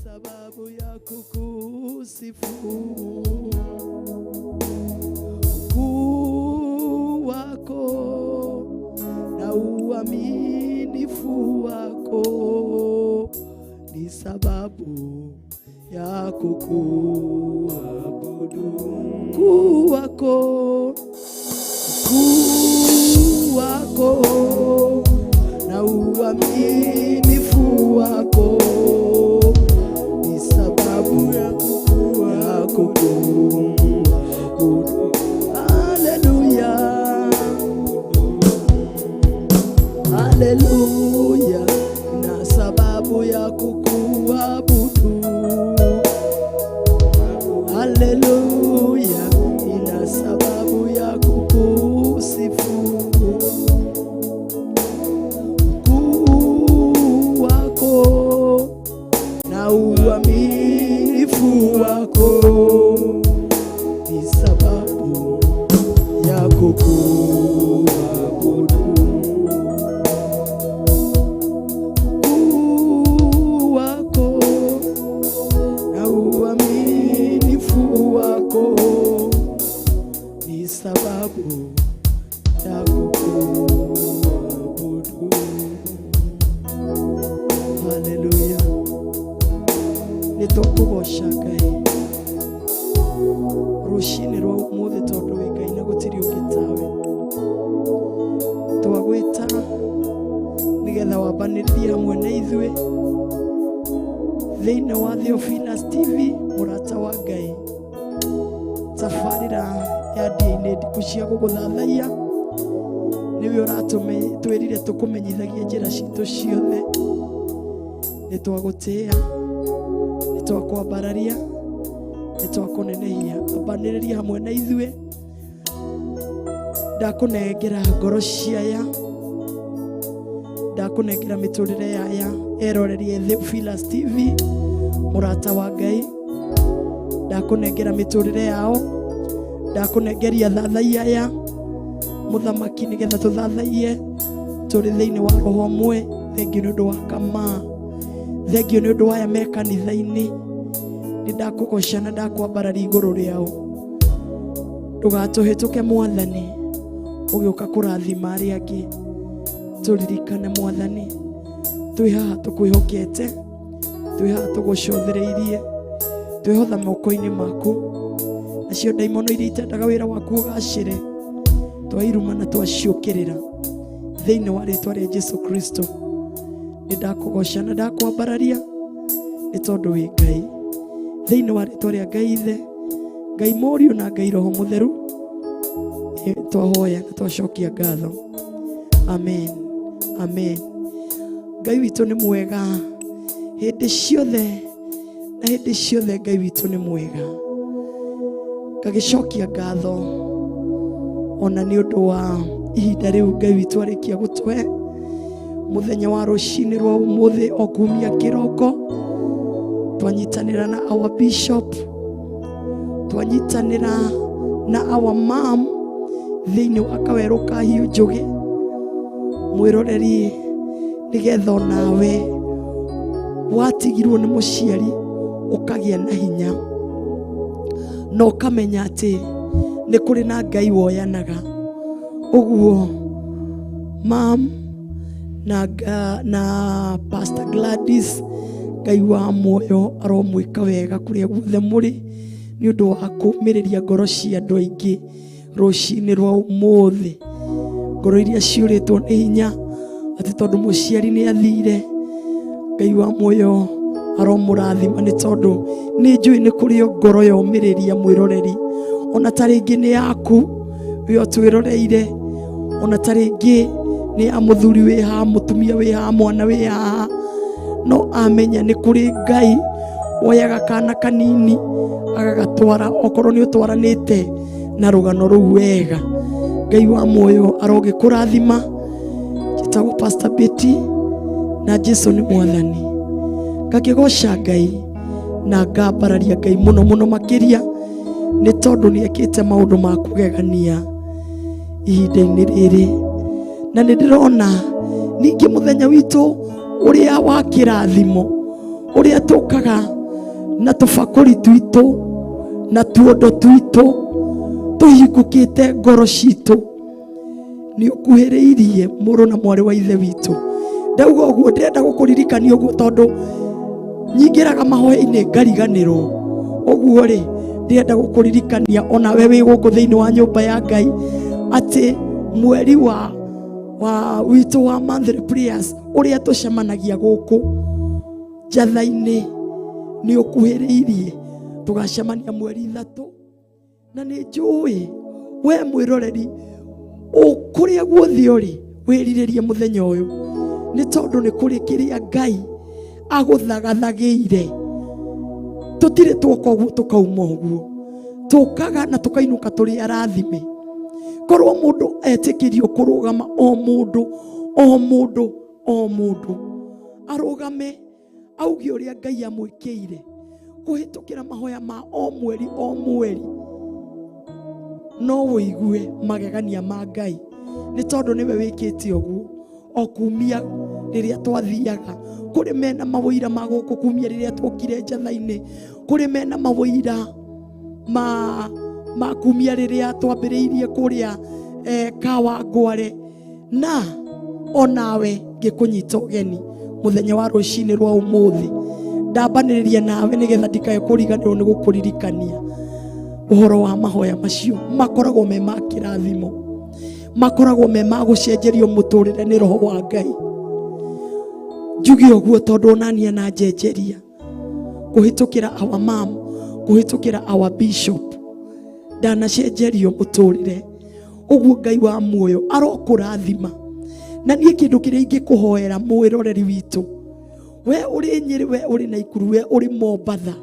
Sababu ya kukusifu. Ukuu wako na uaminifu wako ni sababu ya kukuabudu. Ukuu wako, ukuu wako na uaminifu wako ni sababu ya kukuabudu. Haleluya, haleluya, na sababu ya kukuabudu. Haleluya, ina sababu ya kukusifu. Ukuu wako na uaminifu wako ni sababu ya kukuabudu. Ukuu wako na uaminifu wako ni sababu ya kukuabudu. Haleluya, nĩtũkũgoca Ngai rũcinĩ rwa ũmũthĩ tondũ wĩ Ngai na gũtirĩ ũngĩ tawe. Twagwĩta nĩgetha wambanĩrie hamwe na ithuĩ thĩinĩ wa Theophilus TV, mũrata wa Ngai, tabarĩra ya ndĩa-inĩ ndiku cia gũgũthathaiya. Nĩwe ũratwĩrire tũkũmenyithagie njĩra citũ ciothe. Nĩ twagũtĩĩa, nĩ twakwambararia, nĩ twakũnenehia. Ambanĩrĩria hamwe na ithuĩ. Ndakũnengera ngoro ciaya, ndakũnengera mĩtũrĩre yaya erorerie Theophilus TV, mũrata wa Ngai. Ndakũnengera mĩtũrĩre yao, ndakũnengeria thathaiya aya, mũthamaki, nĩgetha tũthathaiye tũrĩ thĩinĩ wa roho ũmwe. Thengiũ nĩ ũndũ wa kamaa, thengiũ nĩ ũndũ wa aya me kanitha-inĩ. Nĩ ndakũgoca na ndakwambararia igũrũ rĩao. Ndũgatũhĩtũke, Mwathani, ũgĩũka kũrathima arĩa angĩ. Tũririkane, Mwathani, twĩ haha tũkwĩhokete, twĩ haha tũgũcothereirie, twĩhotha moko-inĩ maku. Nacio ndaimono iria itendaga wĩra waku ũgacĩre, twairuma na twaciũkĩrĩra thĩinĩ wa rĩtwa rĩa Jesu Kristo. Nĩ ndakũgoca na ndakwambararia nĩ tondũ wĩ Ngai. Thĩinĩ wa rĩtwa rĩa Ngai Ithe, Ngai Mũriũ na Ngai Roho Mũtheru, twahoya na twacokia ngatho. Amen, amen. Ngai witũ nĩ mwega hĩndĩ ciothe na hĩndĩ ciothe. Ngai witũ nĩ mwega. Ngagĩcokia ngatho ona nĩ ũndũ wa ihinda rĩu Ngai witũ arĩkia gũtũhe mũthenya wa rũcinĩ rwa ũmũthĩ. O kumia kĩroko twanyitanĩra na our bishop, twanyitanĩra na our mom thĩinĩ wa kawerũ ka Hiũ Njũgĩ, mwĩroreri, nĩgetha onawe watigirwo nĩ mũciari ũkagĩa na hinya na ũkamenya atĩ nĩ kũrĩ na Ngai woyanaga. Ũguo mam na Pastor Gladys, Ngai wa muoyo aromwĩka wega kũrĩa guothe mũrĩ nĩ ũndũ wa kũmĩrĩria ngoro cia andũ aingĩ rũcinĩ rwa ũmũthĩ, ngoro iria ciũrĩtwo nĩ hinya atĩ tondũ mũciari nĩ athire. Ngai wa muoyo aromũrathima, nĩ tondũ nĩ njũĩ nĩ kũrĩ o ngoro yomĩrĩria, mwĩroreri, ona ta rĩngĩ nĩ yaku wĩ twĩroreire, ona ta rĩngĩ nĩ ya mũthuri wĩ haha, mũtumia wĩ haha, mwana wĩ haha, no amenya nĩ kũrĩ Ngai woyaga kana kanini agagatwara. Okorwo nĩ ũtwaranĩte na rũgano rũu wega, Ngai wa muoyo arogĩkũrathima. Njĩtagwo Pastor Betty na Jesu nĩ Mwathani. Ngakĩgoca Ngai na ngambararia Ngai mũno mũno makĩria nĩ tondũ nĩ ekĩte maũndũ ma kũgegania ihinda-inĩ rĩrĩ, na nĩ ndĩrona ningĩ mũthenya witũ ũrĩa wa kĩrathimo. Ũrĩa tũkaga na tũbakũri twitũ na tuondo twitũ tũhingũkĩte ngoro citũ, nĩ ũkuhĩrĩirie mũrũ na mwarĩ wa ithe witũ. Ndauga ũguo ndĩrenda gũkũririkania ũguo tondũ nyingĩraga mahoya-inĩ ngariganĩrwo. Ũguo rĩ, ndĩrenda gũkũririkania onawe wĩ gũkũ thĩinĩ wa nyũmba ya Ngai atĩ mweri wa witũ wa monthly prayers ũrĩa tũcemanagia gũkũ njatha-inĩ nĩ ũkuhĩrĩirie. Tũgacemania mweri 3, na nĩ njũĩ we mwĩroreri kũrĩa guothe ũrĩ wĩrirĩrie mũthenya ũyũ, nĩ tondũ nĩ kũrĩ kĩrĩa Ngai agũthagathagĩire. Tũtirĩ twoka ũguo tũkauma ũguo, tũkaga na tũkainũka tũrĩ arathime. Korwo mũndũ etĩkĩrio kũrũgama, o mũndũ o mũndũ o mũndũ arũgame auge ũrĩa Ngai amwĩkĩire kũhĩtũkĩra mahoya ma o mweri o mweri, no wĩigue magegania ma Ngai, nĩ tondũ nĩwe wĩkĩte ũguo o kumia rĩrĩa twathiaga. Kũrĩ mena mawĩira ma gũkũ kumia rĩrĩa twokire njatha-inĩ, kũrĩ mena mawĩira ma kumia rĩrĩa twambĩrĩirie kũrĩa Kawangware. Na onawe ngĩkũnyita ũgeni mũthenya wa rũcinĩ rwa ũmũthĩ, ndambanĩrĩria nawe nĩgetha ndikae kũriganĩrwo nĩ gũkũririkania ũhoro wa mahoya macio. Makoragwo me ma kĩrathimo, makoragwo me ma gũcenjerio mũtũrĩre nĩ roho wa Ngai. Njuge ũguo tondũ onania na njenjeria kũhĩtũkĩra our mom, kũhĩtũkĩra our bishop, ndanacenjerio mũtũrĩre. Ũguo Ngai wa muoyo arokũrathima. Na niĩ kĩndũ kĩrĩa ingĩkũhoera mwĩroreri witũ, we ũrĩ Nyĩrĩ, we ũrĩ Naikuru, we ũrĩ Mombatha,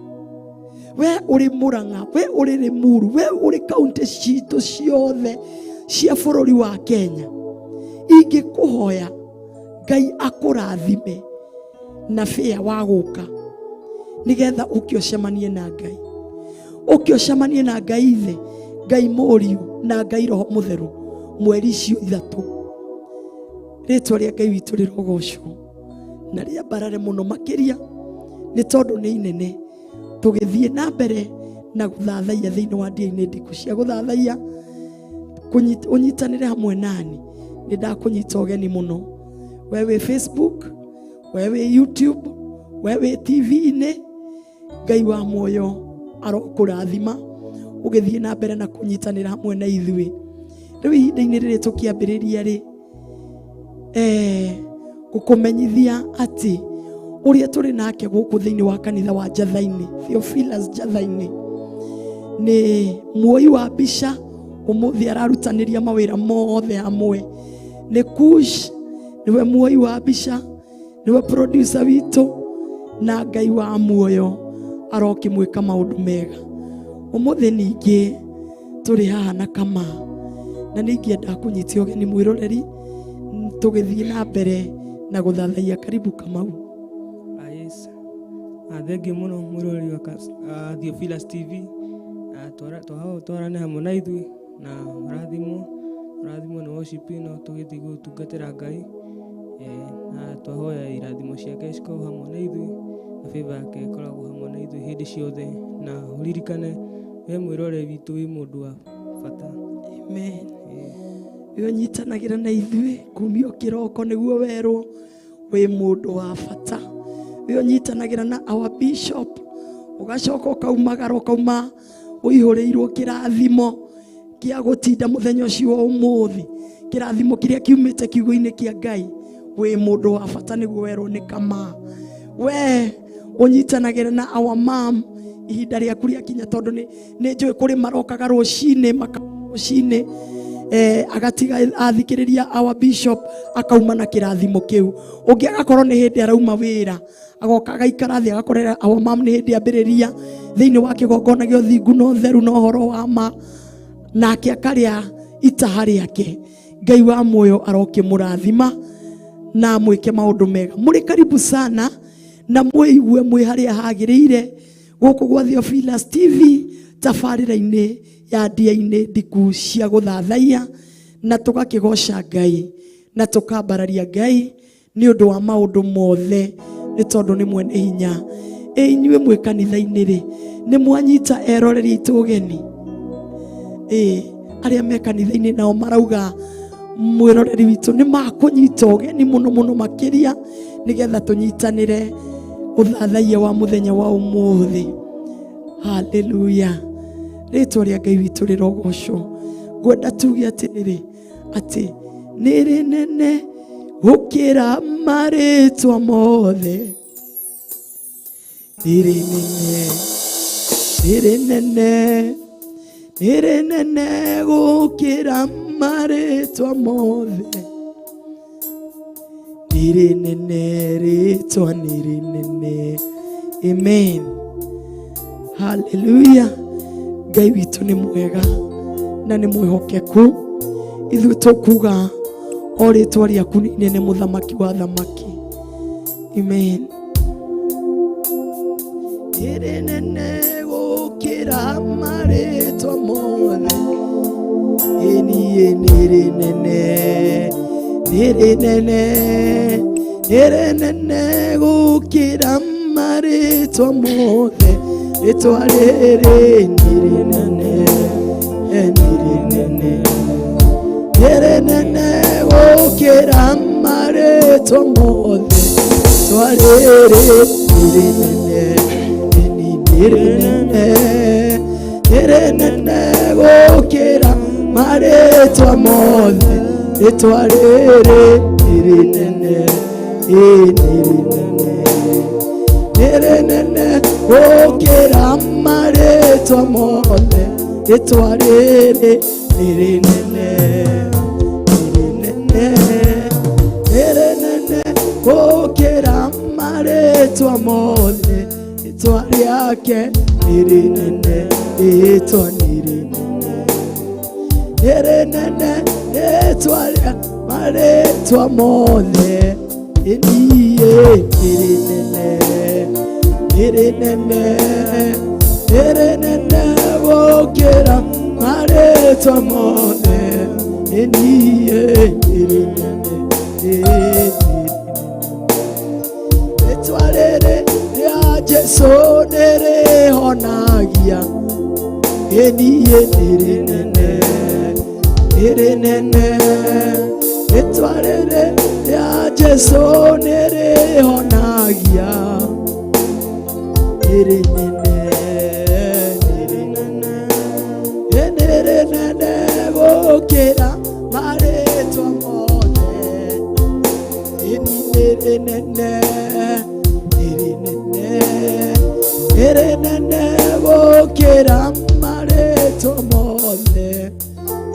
we ũrĩ Mũrang'a, we ũrĩ Limuru, we ũrĩ kaunti citũ ciothe cia bũrũri wa Kenya, ingĩkũhoya Ngai akũrathime na bĩa wa gũka nĩgetha ũke ũcemanie na Ngai, ũke ũcemanie na Ngai Ithe, Ngai Mũriũ na Ngai Roho Mũtheru mweri icio 3. Rĩtwa rĩa Ngai witũ rĩrogocwo na rĩambarare mũno makĩria, nĩ tondũ nĩ inene. Tũgĩthiĩ na mbere na gũthathaiya thĩinĩ wa ndia-inĩ ndiku cia gũthathaiya, ũnyitanĩre hamwe nani. Nĩ ndakũnyita ũgeni mũno, we wĩ Facebook, we wĩ YouTube, we wĩ TV-inĩ. Ngai wa muoyo arokũrathima ũgĩthiĩ na mbere na kũnyitanĩra hamwe na ithuĩ. Rĩu ihinda-inĩ rĩrĩ tũkĩambĩrĩria rĩ, gũkũmenyithia atĩ ũrĩa tũrĩ nake gũkũ thĩinĩ wa kanitha wa Njatha-inĩ, Theophilus Njatha-inĩ, nĩ muoi wa mbica. Ũmũthĩ ararutanĩria mawĩra mothe hamwe. Nĩ Kush, nĩwe muoi wa mbica, nĩwe producer witũ, na Ngai wa muoyo arokĩmwĩka maũndũ mega. Ũmũthĩ ningĩ tũrĩ haha na Kama, na nĩ ingĩenda kũnyitia ũgeni mwĩroreri tũgĩthiĩ na mbere na gũthathaiya. Karibu Kamau. Yes. Thengiũ mũno mwĩroreri wa Theophilus TV. Twarane hamwe na ithuĩ na mũrathimwo nĩ worship ĩno tũgĩthiĩ gũtungatĩra Ngai. Na twahoya irathimo ciake cikorwo hamwe na ithuĩ na favor yake ĩkoragwo hamwe na ithuĩ hĩndĩ ciothe. Na ũririkane we mwĩroreri witũ wĩ mũndũ wa bata. Amen. Ũyũ nyitanagĩra na ithuĩ kumia kĩroko nĩguo werwo wĩ mũndũ wa bata. Ũyũ nyitanagĩra na our bishop, ũgacoka ũkaumagara ũkauma ũihũrĩirwo kĩrathimo kĩa gũtinda mũthenya ũcio wa ũmũthĩ, kĩrathimo kĩrĩa kiumĩte kiugo-inĩ kĩa Ngai. Wĩ mũndũ wa bata nĩguo werwo nĩ Kama. We ũnyitanagĩra na our mom ihinda rĩaku rĩakinya, tondũ nĩ njũĩ kũrĩ marokaga rũcinĩ, maka rũcinĩ, agatiga athikĩrĩria our bishop akauma na kĩrathimo kĩu. Ũngĩ agakorwo nĩ hĩndĩ arauma wĩra, agoka agaikara thĩ agakorera our mom nĩ hĩndĩ ambĩrĩria thĩinĩ wa kĩgongona gĩa ũthingu na ũtheru na ũhoro wa ma, nake akarĩa itaha rĩake. Ngai wa muoyo arokĩmũrathima na mwĩke maũndũ mega. Mũrĩ karibu sana na mwĩigue mwĩ harĩa hagĩrĩire gũkũ gwa Theophilus TV tabarĩra-inĩ ya ndia-inĩ ndiku cia gũthathaiya, na tũgakĩgoca Ngai na tũkambararia Ngai nĩ ũndũ wa maũndũ mothe Nĩ tondũ nĩ mwene hinya. Ĩ inyuĩ mwĩ kanitha-inĩ rĩ, nĩ mwanyita eroreri aitũ ũgeni? Ĩ arĩa me kanitha-inĩ nao marauga mwĩroreri witũ nĩ makũnyita ũgeni mũno mũno makĩria, nĩgetha tũnyitanĩre ũthathaiya wa mũthenya wa ũmũthĩ. Haleluya, rĩtwa rĩa Ngai witũ rĩrogocwo. Ngwenda tuge atĩrĩrĩ, atĩ nĩ rĩnene gũkĩra marĩtwa mothe, nĩ rĩnene, nĩ rĩnene, nĩ rĩnene gũkĩra marĩtwa mothe, nĩ rĩnene, rĩtwa nĩ rĩnene. Amen, haleluya. Ngai witũ nĩ mwega na nĩ mwĩhokeku. Ithuĩ tũkuga o rĩtwa rĩaku nĩ inene, mũthamaki wa thamaki. Amen. Nĩ rĩnene gũkĩra marĩtwa mothe, ĩniĩ nĩ rĩnene, nĩ rĩnene, nĩ rĩnene gũkĩra marĩtwa mothe, rĩtwa rĩrĩ nĩ rĩnene, nĩ rĩnene, nĩ rĩnene gũkĩra marĩtwa mothe, rĩtwa rĩrĩ nĩ rĩnene, nĩ rĩnene, nĩ rĩnene gũkĩra marĩtwa mothe, rĩtwa rĩrĩ nĩ rĩnene, ĩ nĩ rĩnene, nĩ rĩnene gũkĩra marĩtwa mothe, rĩtwa rĩrĩ nĩ rĩnene, nĩ rĩnene, nĩ rĩnene gũkĩra marĩtwa mothe, rĩtwa rĩake nĩ rĩnene, rĩtwa nĩ rĩnene, nĩ rĩnene, rĩtwa rĩa marĩtwa mothe, ĩniĩ nĩ rĩnene, nĩ rĩnene, nĩ rĩnene gũkĩra marĩtwa mothe, ĩniĩ nĩ rĩnene, ĩ nĩ rĩnene. Rĩtwa rĩrĩ rĩa Jesu nĩ rĩhonagia, ĩniĩ nĩ rĩnene, nĩ rĩnene, rĩtwa rĩrĩ rĩa Jesu nĩ rĩhonagia, nĩ rĩnene, nĩ rĩnene, ĩ nĩ rĩnene gũkĩra marĩtwa mothe, ĩni nĩ rĩnene, nĩ rĩnene, nĩ rĩnene gũkĩra marĩtwa mothe,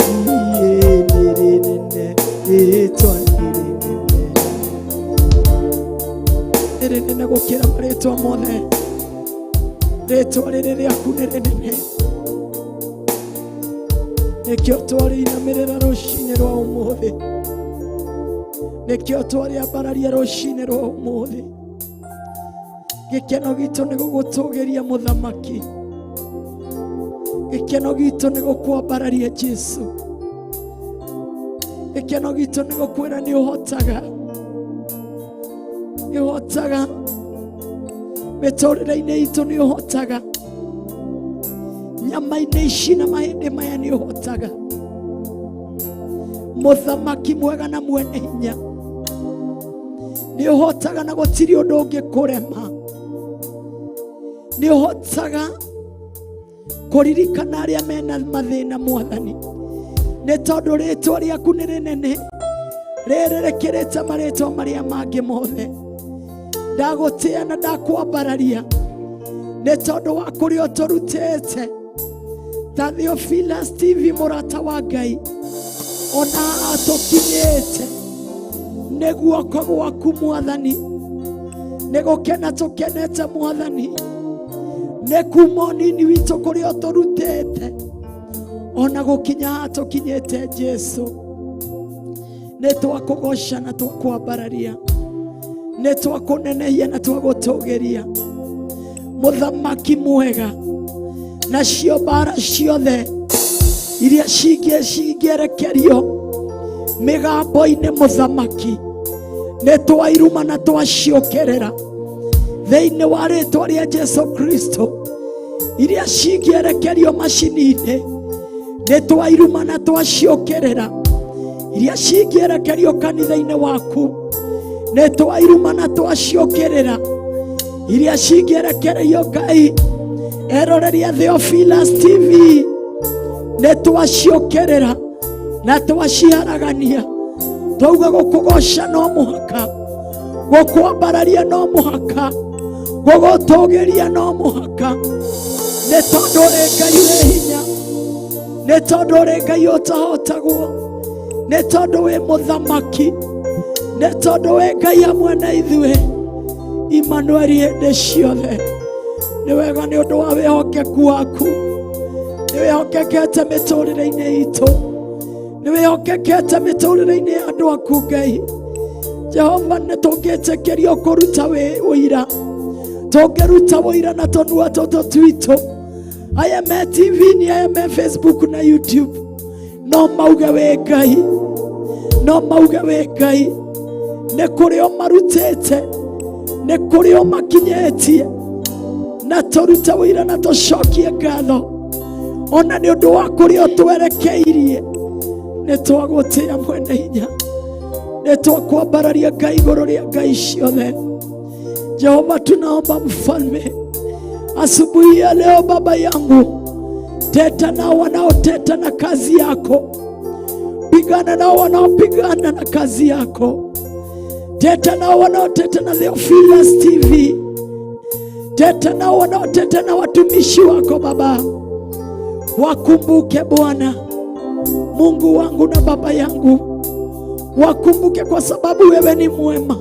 iĩ nĩ rĩnene, rĩtwa nĩ rĩnene, nĩ rĩnene gũkĩra marĩtwa mothe, rĩtwa rĩrĩ rĩaku nĩ rĩnene, nĩkĩo twarĩinamĩrĩra rũcinĩ rwa ũmũthĩ, nĩkĩo twarĩambararia rũcinĩ rwa ũmũthĩ. Gĩkeno gitũ nĩ gũgũtũgĩria mũthamaki, gĩkeno gitũ nĩ gũkwambararia Jesu, gĩkeno gitũ nĩ gũkwĩra nĩ ũhotaga, nĩ ũhotaga mĩtũrĩre-inĩ itũ, nĩ ũhotaga nyama-inĩ ici na mahĩndĩ maya, nĩ ũhotaga, mũthamaki mwega na mwene hinya, nĩ ũhotaga na gũtirĩ ũndũ ũngĩkũrema, nĩ ũhotaga kũririkana arĩa mena mathĩna mwathani, nĩ tondũ rĩtwa rĩaku nĩ rĩnene, rĩrĩ rĩkĩrĩte marĩtwa marĩa mangĩ mothe. Ndagũtĩa na ndakwambararia nĩ tondũ wa kũrĩa ũtũrutĩte ta Theophilus TV, mũrata wa Ngai, ona atũkinyĩte nĩ guoko gwaku mwathani, nĩ gũkena tũkenete mwathani, nĩ kuma ũnini witũ kũrĩa ũtũrutĩte ona gũkinya haha tũkinyĩte. Jesu, nĩ twakũgoca na twakwambararia, nĩ twakũnenehia na twagũtũgĩria, mũthamaki mwega. Nacio mbara ciothe iria cingĩerekerio mĩgambo-inĩ, mũthamaki, nĩ twairuma na twaciũkĩrĩra. Thĩinĩ wa rĩtwa rĩa Jesu Kristo, iria cingĩerekerio macini-inĩ nĩ twairuma na twaciũkĩrĩra. Iria cingĩerekerio kanitha-inĩ waku nĩ twairuma na twaciũkĩrĩra. Iria cingĩerekerio Ngai eroreria Theophilus TV nĩ twaciũkĩrĩra na twaciharagania. Twauga gũkũgoca no mũhaka, gũkwambararia no mũhaka, gũgũtũgĩria no mũhaka, nĩ tondũ ũrĩ Ngai wĩ hinya, nĩ tondũ ũrĩ Ngai ũtahotagwo, nĩ tondũ wĩ mũthamaki, nĩ tondũ wĩ Ngai hamwe na ithuĩ. Imanueli hĩndĩ ciothe. Nĩ wega nĩ ũndũ wa wĩhokeku waku, nĩ wĩhokekete mĩtũrĩre-inĩ itũ, nĩ wĩhokekete mĩtũrĩre-inĩ ya andũ aku Ngai. Jehova, nĩ tũngĩtĩkĩrio kũruta ũira, tũngĩruta ũira na tũnua tũtũ twitũ, aya me TV-inĩ, aya me Facebook na YouTube, no mauge wĩ Ngai, no mauge wĩ Ngai. Nĩ kũrĩ o marutĩte, nĩ kũrĩ o makinyĩtie, na tũrute ũira na tũcokie ngatho ona nĩ ũndũ wa kũrĩa ũtwerekeirie. Nĩ twagũtĩa mwene hinya, nĩ twakwambararia Ngai igũrũ rĩa ngai ciothe. Jehova, tunaomba mfalme, asubuhi ya leo baba yangu, teta nao wanaoteta na kazi yako, pigana nao wanaopigana na kazi yako, teta nao wanaoteta na Theophilus TV, teta nao wanaoteta na watumishi wako Baba. Wakumbuke Bwana Mungu wangu na baba yangu, wakumbuke kwa sababu wewe ni mwema,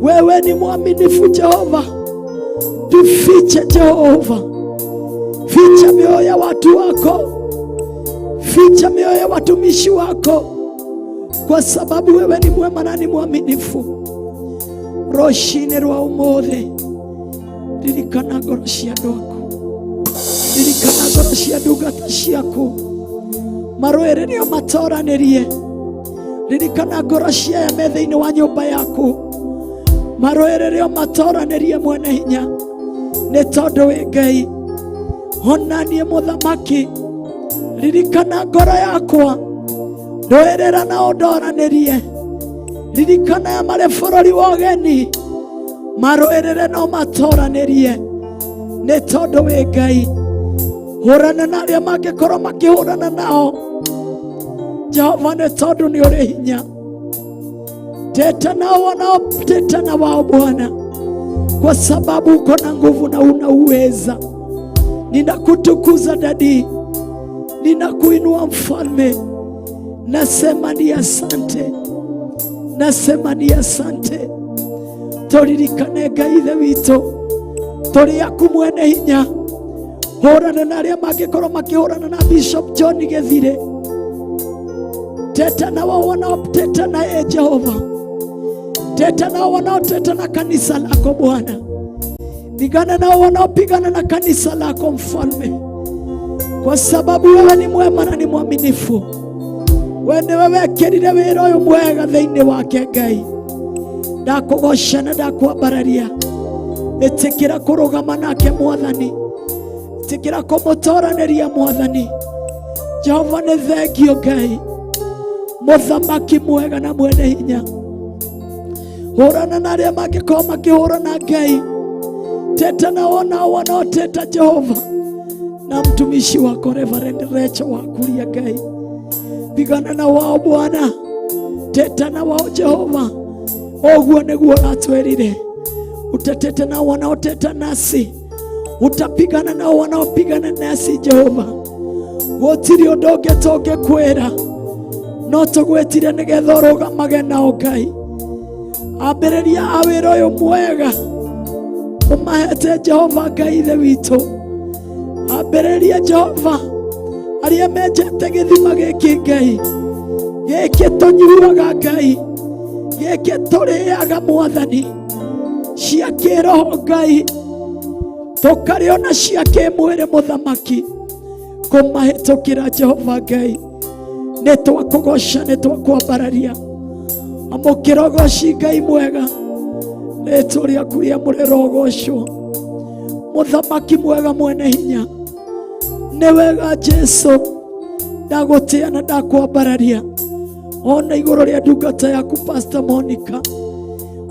wewe ni mwaminifu Jehova. Tufiche Jehova, ficha mioyo ya watu wako, ficha mioyo ya watumishi wako, kwa sababu wewe ni mwema na ni mwaminifu. Rũcinĩ rwa ũmũthĩ, ririkana ngoro cia andũ aku, ririkana ngoro cia ndungata ciaku, marũĩrĩre matoranĩrie. Ririkana ngoro cia aya me thĩinĩ wa nyũmba yaku, marũĩrĩre matoranĩrie mwene hinya, nĩ tondũ wĩ Ngai. Ona niĩ mũthamaki, ririkana ngoro yakwa, ndũĩrĩra na ũndoranĩrie. Ririkana aya marĩ bũrũri wa ũgeni, marũĩrĩre no matoranĩrie, nĩ tondũ wĩ Ngai. Hũrana na arĩa mangĩkorwo makĩhũrana nao Jehova, nĩ tondũ nĩ ũrĩ hinya. Teta nao wanaoteta na wao Bwana, kwa sababu uko na nguvu na una uweza. Ninakutukuza dadi, ninakuinua mfalme, nasema ni asante, nasema ni asante. Tũririkane Ngai ithe witũ, tũrĩ aku mwene hinya. Hũrana na arĩa mangĩkorwo makĩhũrana na Bishop John Gĩthire, teta na wao wanaoteta na yeye Jehova, teta nao wanaoteta na kanisa lako Bwana, pigana nao wanaopigana na kanisa lako Mfalme, kwa sababu wewe ni mwema na ni mwaminifu. We nĩwe wekĩrire wĩra ũyũ mwega thĩinĩ wake Ngai. Ndakũgoca na ndakwambararia. Ĩtĩkĩra kũrũgama nake Mwathani, ĩtĩkĩra kũmũtoranĩria Mwathani. Jehova nĩ thengio Ngai, mũthamaki mwega na mwene hinya. Hũrana na arĩa mangĩkorwo makĩhũrana Ngai, teta nao nao wanaoteta Jehova, na mtumishi wako Reverend Recho Wakuria Ngai, pigana na wao Bwana, teta na wao Jehova, ũguo nĩguo ũratwĩrire, utateta nao wanaoteta nasi, utapigana nao wanaopigana nasi Jehova. Gũtirĩ ũndũ ũngĩ tũngĩkwĩra, no tũgwĩtire nĩgetha ũrũgamage nao Ngai. Ambĩrĩria a wĩra ũyũ mwega ũmahete Jehova Ngai ithe witũ. Ambĩrĩria Jehova arĩa menjete gĩthima gĩkĩ Ngai, gĩkĩ tũnyuaga Ngai, gĩkĩ tũrĩaga Mwathani, cia kĩroho Ngai, tũkarĩo na cia kĩmwĩrĩ Mũthamaki, kũmahĩtũkĩra Jehova Ngai. Nĩ twakũgoca, nĩ twakwambararia. Amũkĩra ũgoci Ngai mwega. Rĩtwa rĩaku rĩamũre rogocwo. Mũthamaki mwega mwene hinya, nĩ wega Jesu, ndagũtĩa na ndakwambararia ona igũrũ rĩa ndungata yaku Pastor Monica,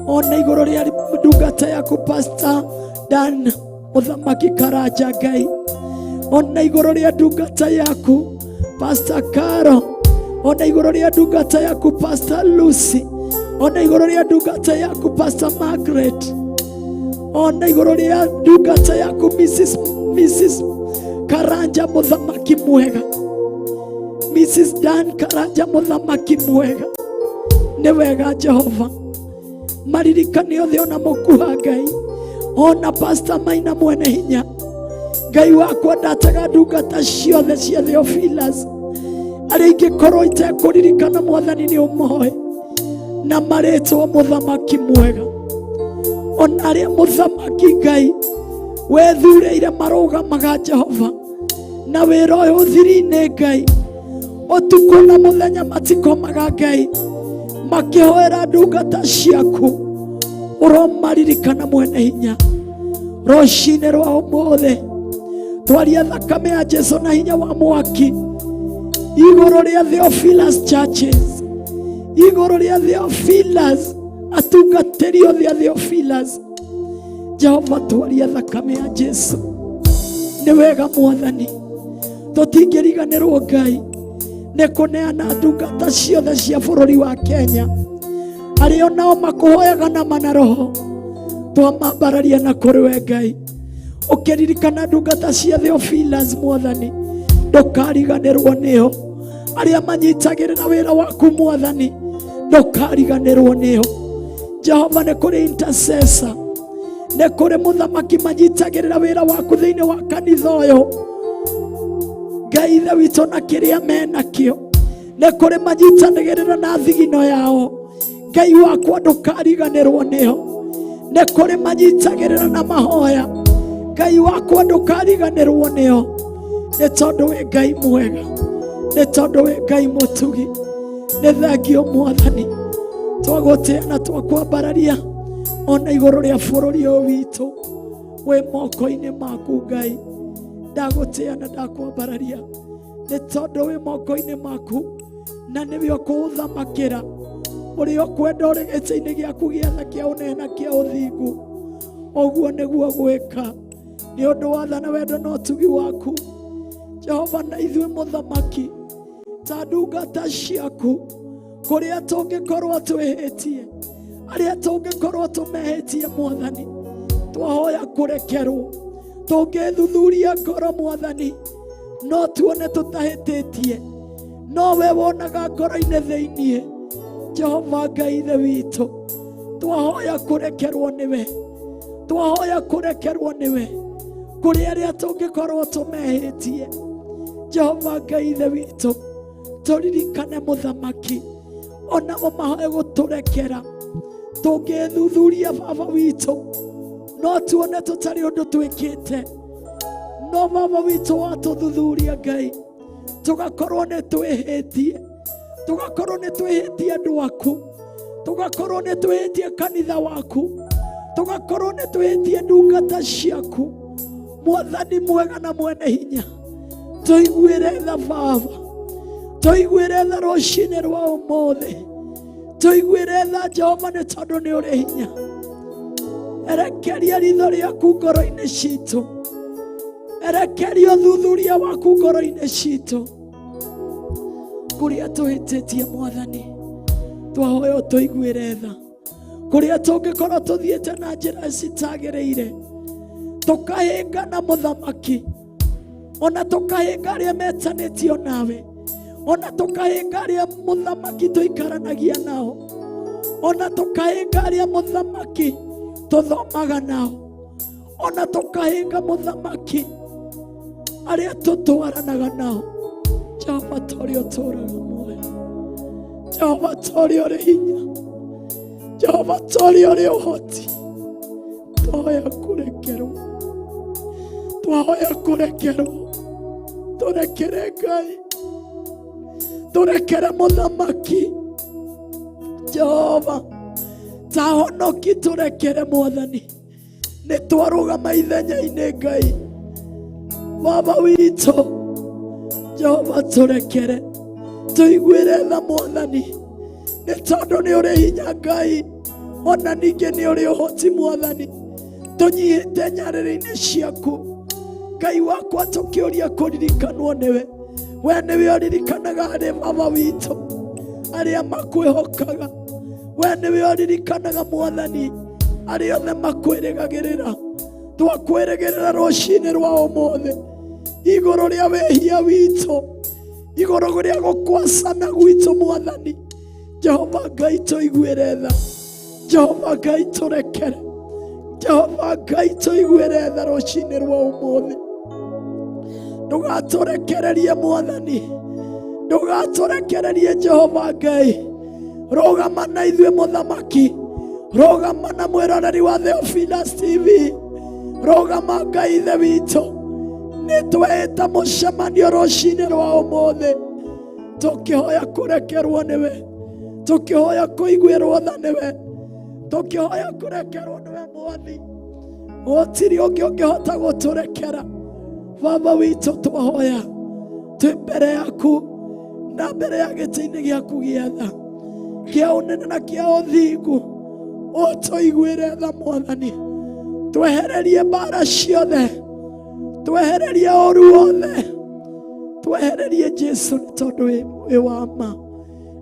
ona igũrũ rĩa ndungata yaku Pastor Dan Mũthamaki Karanja Ngai, ona igũrũ rĩa ndungata yaku Pastor Caro, ona igũrũ rĩa ndungata yaku Pastor Lucy, ona igũrũ rĩa ndungata yaku Pastor Margaret, ona igũrũ rĩa ndungata yaku Mrs Karanja Mũthamaki mwega, Mrs Dan Karanja Mũthamaki mwega. Nĩ wega Jehova, maririkane othe ona mũkuha Ngai, ona Pastor Maina mwene hinya. Ngai wakwa, ndataga ndungata ciothe cia Theophilus arĩa ingĩkorwo itekũririkana, Mwathani nĩ ũmoe na marĩtwa Mũthamaki mwega, ona arĩa Mũthamaki Ngai wethurĩire marũgamaga Jehova na wĩra ũyũ thiri-inĩ Ngai, ũtukũ na mũthenya matikomaga Ngai makĩhoera ndungata ciaku. Ũromaririkana mwene hinya rũcinĩ rwa ũmũthĩ. Twaria thakame ya Jesu na hinya wa mwaki igũrũ rĩa Theophilus churches, igũrũ rĩa Theophilus, atungatĩri othe a Theophilus. Jehova, twaria thakame ya Jesu. Nĩ wega Mwathani, tũtingĩriganĩrwo Ngai nĩ kũneana ndungata ciothe cia bũrũri wa Kenya arĩa nao makũhoyaga na mana roho, twamambararia na kũrĩ we Ngai. Ũkĩririkana ndungata cia Theophilus Mwathani, ndũkariganĩrwo nĩo. Arĩa manyitagĩrĩra wĩra waku Mwathani, ndũkariganĩrwo nĩo. Jehova, nĩ kũrĩ intercessor, nĩ kũrĩ mũthamaki manyitagĩrĩra wĩra waku thĩinĩ wa kanitha ũyũ Ngai ithe witũ, na kĩrĩa menakĩo nĩ kũrĩ manyitanagĩrĩra na thigino yao. Ngai wakwa, ndũkariganĩrwo nĩo. Nĩ kũrĩ manyitagĩrĩra na mahoya. Ngai wakwa, ndũkariganĩrwo nĩo, nĩ tondũ wĩ Ngai mwega, nĩ tondũ wĩ Ngai mũtugi. Nĩ thengio Mwathani, twagũtĩa na twakwambararia ona igũrũ rĩa bũrũri ũyũ witũ wĩ moko-inĩ maku Ngai. Ndagũtĩa na ndakwambararia nĩ tondũ wĩ moko-inĩ maku na nĩwe ũkũũthamakĩra ũrĩa ũkwenda ũrĩ gĩtĩ-inĩ gĩaku gĩa tha, kĩa ũnene na kĩa ũthingu. Ũguo nĩguo gwĩka nĩ ũndũ wa tha na wendo na ũtugi waku Jehova. Na ithuĩ Mũthamaki, ta ndungata ciaku, kũrĩa tũngĩkorwo twĩhĩtie, arĩa tũngĩkorwo tũmehĩtie Mwathani, twahoya kũrekerwo. Tũngĩthuthuria ngoro Mwathani, no tuone tũtahĩtĩtie, no we wonaga ngoro-inĩ thĩiniĩ. Jehova Ngai ithe witũ, twahoya kũrekerwo nĩwe, twahoya kũrekerwo nĩwe kũrĩ arĩa tũngĩkorwo tũmehĩtie. Jehova Ngai ithe witũ, tũririkane Mũthamaki, onao mahoe gũtũrekera. Tũngĩthuthuria Baba witũ, no tuone tũtarĩ ũndũ twĩkĩte, no Baba witũ watũthuthuria Ngai, tũgakorwo nĩ twĩhĩtie, tũgakorwo nĩ twĩhĩtie andũ aku, tũgakorwo nĩ twĩhĩtie kanitha waku, tũgakorwo nĩ twĩhĩtie ndungata ciaku. Mwathani mwega na mwene hinya, tũiguĩre tha Baba, tũiguĩre tha rũcinĩ rwa ũmũthĩ, tũiguĩre tha Jehova, nĩ tondũ nĩ ũrĩ hinya. Erekeria ritho rĩaku ngoro-inĩ citũ, erekeria ũthuthuria waku ngoro-inĩ citũ kũrĩa tũhĩtĩtie. Mwathani, twahoya ũtũiguĩre tha kũrĩa tũngĩkorwo tũthiĩte na njĩra citagĩrĩire, tũkahĩnga na Mũthamaki, ona tũkahĩnga arĩa metanĩtio nawe, ona tũkahĩnga arĩa Mũthamaki tũikaranagia nao, ona tũkahĩnga arĩa Mũthamaki tũthomaga nao, ona tũkahĩnga Mũthamaki arĩa tũtwaranaga nao. Jehova, torĩa ũtũraga muoyo, Jehova, torĩa ũrĩ hinya, Jehova, torĩa ũrĩ ũhoti, twahoya kũrekerwo, twahoya kũrekerwo. Tũrekere Ngai, tũrekere Mũthamaki Jehova. Ta honoki tũrekere Mwathani, nĩ twarũgama ithenya-inĩ Ngai. Baba witũ, Jehova tũrekere, tũiguĩre tha Mwathani, nĩ tondũ nĩ ũrĩ hinya Ngai, ona ningĩ nĩ ũrĩ ũhoti Mwathani. Tũnyihĩte nyarĩrĩ-inĩ ciaku Ngai wakwa, tũkĩũria kũririkanwo nĩwe. We nĩwe ũririkanaga arĩ Baba witũ arĩa makwĩhokaga. We nĩwe ũririkanaga Mwathani arĩa othe makwĩrĩgagĩrĩra. Twakwĩrĩgĩrĩra rũcinĩ rwa ũmũthĩ igũrũ rĩa wĩhia witũ, igũrũ rĩa gũkwacana gwitũ Mwathani. Jehova Ngai tũiguĩre tha, Jehova Ngai tũrekere, Jehova Ngai tũiguĩre tha rũcinĩ rwa ũmũthĩ. Ndũgatũrekererie Mwathani, ndũgatũrekererie Jehova Ngai. Rũgama na ithuĩ Mũthamaki, rũgama na mwĩroreri wa Theophilus TV, rũgama Ngai Ithe witũ. Nĩ twehĩta mũcemanio rũcinĩ rwa ũmũthĩ, tũkĩhoya kũrekerwo nĩwe, tũkĩhoya kũiguĩrwo tha nĩwe, tũkĩhoya kũrekerwo nĩwe Mwathi. Gũtirĩ ũngĩ ũngĩhota gũtũrekera. Baba witũ, twahoya twĩ mbere yaku na mbere ya gĩtĩ-inĩ gĩaku gĩa tha, kĩa ũnene na kĩa ũthingu, ũtũiguĩre tha Mwathani. Twehererie mbara ciothe, twehererie ũru wothe, twehererie Jesu, nĩ tondũ wĩ wa ma.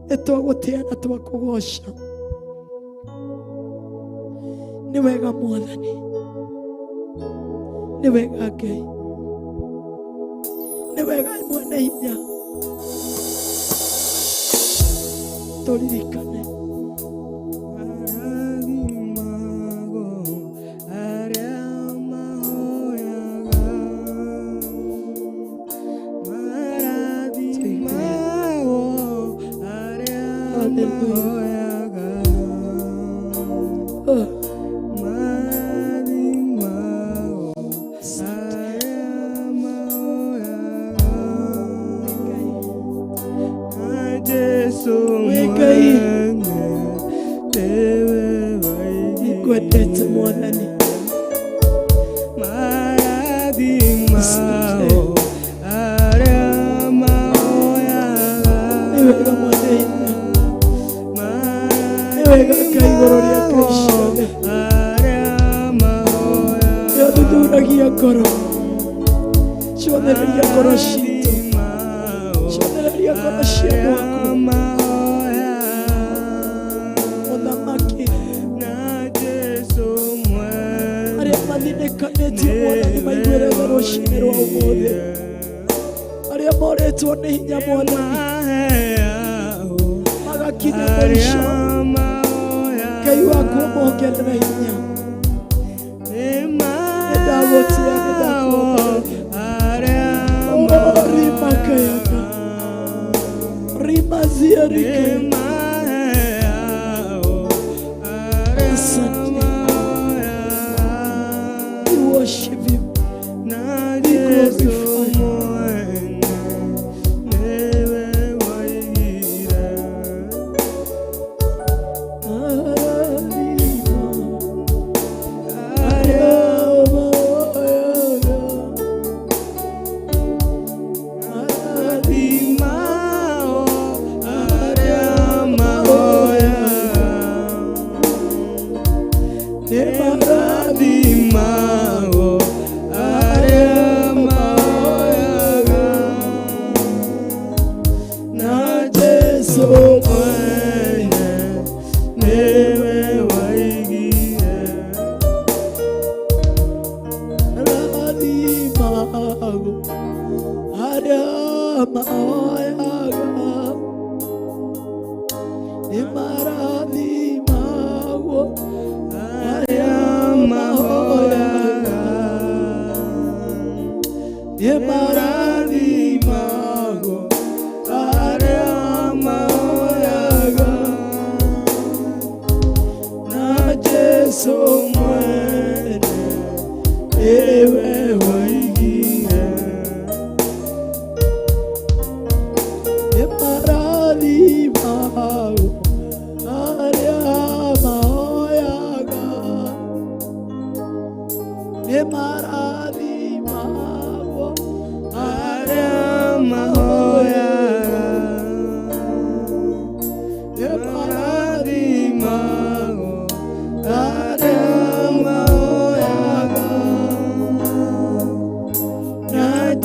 Nĩ twagũtĩa na twakũgoca. Nĩ wega Mwathani, nĩ wega Ngai, nĩ wega mwene hinya. Tũririkane. Arathimagwo arĩa mahoyaga, marathimagwo arĩa mahoyaga, Oh, marathimagwo arĩa mahoyaga. Na Jesu Wĩ Ngai. mwene nĩwe waigire. Nĩngwendete Mwathani. Marathimagwo arĩa mahoyaga. Nĩ wega mwene hinya, nĩ wega Ngai igũrũ rĩa ngai ciothe. Arĩa mahoyaga. Nĩ ũthuthuragia ngoro, cionereria ngoro citũ, cionereria ngoro cia andũ aku. Mũthamaki, arĩa mathinĩkanĩtie Mwathani maiguĩre tha rũcinĩ rwa ũmũthĩ, arĩa morĩtwo nĩ hinya Mwathani magakinya mũico, Ngai waku ũmongerere hinya. Nĩndagũtĩa, nĩndakuongoreria. Oh, rimakayana rimazierike. Asante. We worship you. We glorify you. Jesu mwene nĩwe waigire. Rathimago arĩa mahoyaga, nĩ marathimagwo arĩa mahoyaga, nĩ marathimagwo arĩa mahoyaga. Na Jesu mwene nĩwe waigire. Nĩ marathimagwo arĩa mahoyaga.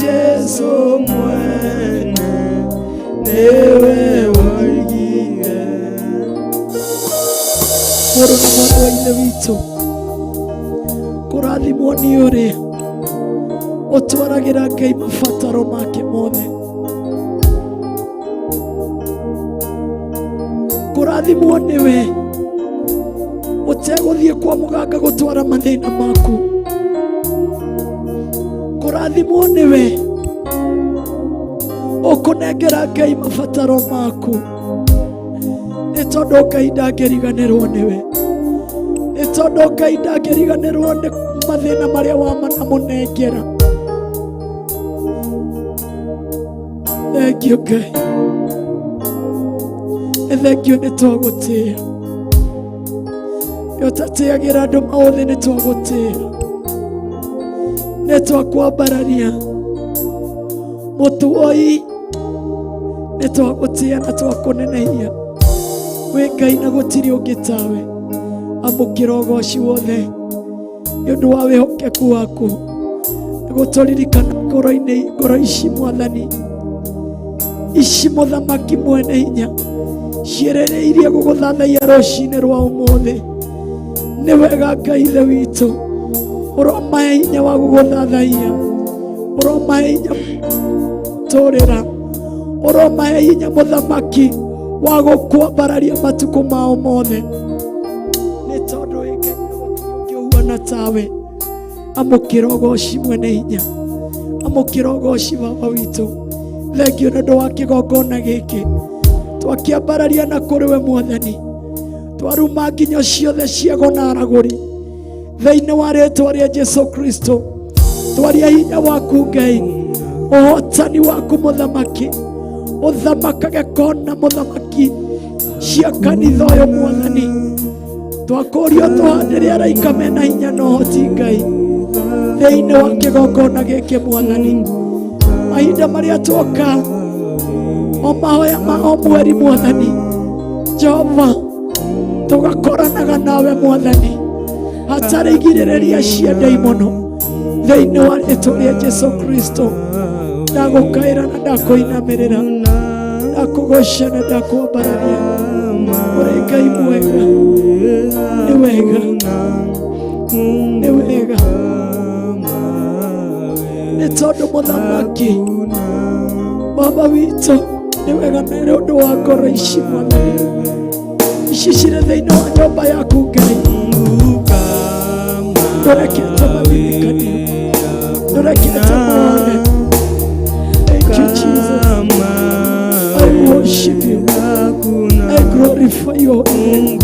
Jesu mwene nĩwe woigire. Mũrũ na mwarĩ wa Ithe witũ, kũrathimwo nĩ ũrĩa ũtwaragĩra Ngai mabataro make mothe. Kũrathimwo nĩwe ũtegũthiĩ kwa mũganga gũtwara mathĩna maku. Kũrathimwo nĩwe ũkũnengera Ngai mabataro maku, nĩ tondũ Ngai ndangĩriganĩrwo nĩwe, nĩ tondũ Ngai ndangĩriganĩrwo nĩ mathĩna marĩa wamanamũnengera. Thank you Ngai, nĩ thengiũ, nĩ twagũtĩĩa. Nĩ ũtatĩagĩra andũ maũthĩ, nĩ twagũtĩĩa, nĩ twakwambararia mũtuoi, nĩ twagũtĩĩa na twakũnenehia. Wĩ Ngai na gũtirĩ ũngĩ tawe. Amũkĩra ũgoci wothe nĩ ũndũ wa wĩhokeku waku nĩ gũtũririkana ngoro-inĩ, ngoro ici Mwathani, ici mũthamaki mwene hinya ciĩrĩrĩirie gũgũthathaiya rũcinĩ rwa ũmũthĩ. Nĩ wega Ngai Ithe witũ, ũromahe hinya wa gũgũthathaiya, ũromahe hinya tũrĩra, ũromahe hinya mũthamaki wa gũkwambararia matukũ mao mothe, nĩ tondũ wĩ Ngai na gũtirĩ ũngĩ ũhuana tawe. Amũkĩra ũgoci mwene hinya, amũkĩra ũgoci Baba witũ. Thengiũ nĩ ũndũ wa kĩgongona gĩkĩ twakĩambararia na kũrĩ we Mwathani, twaruma nginyo ciothe ciago na aragũri thĩinĩ wa rĩtwa rĩa Jesu Kristo. Twaria hinya waku Ngai, ũhotani waku mũthamaki, ũthamakage kona mũthamaki cia kanitha ũyũ Mwathani. Twakũrio tũhandĩre araika mena hinya na ũhoti Ngai thĩinĩ wa kĩgongona gĩkĩ Mwathani. Mahinda marĩa tuoka o mahoya ma o mweri Mwathani Jehova, tũgakoranaga nawe Mwathani hatarĩ igirĩrĩria cia ndaimono thĩinĩ wa rĩtwa rĩa Jesu Kristo. Ndagũkaĩra na ndakũinamĩrĩra, ndakũgoca na ndakwambararia. Ũrĩ Ngai mwega, nĩ wega, nĩ wega, nĩ tondũ mũthamaki Baba witũ nĩ wega, nĩ ũndũ wa ngoro ici Mwathani, ici cirĩ thĩinĩ wa nyũmba yaku Ngai. Ndũrekete mathirikani, ndũrekete mone. Thank you Jesus, I worship you, I glorify your name in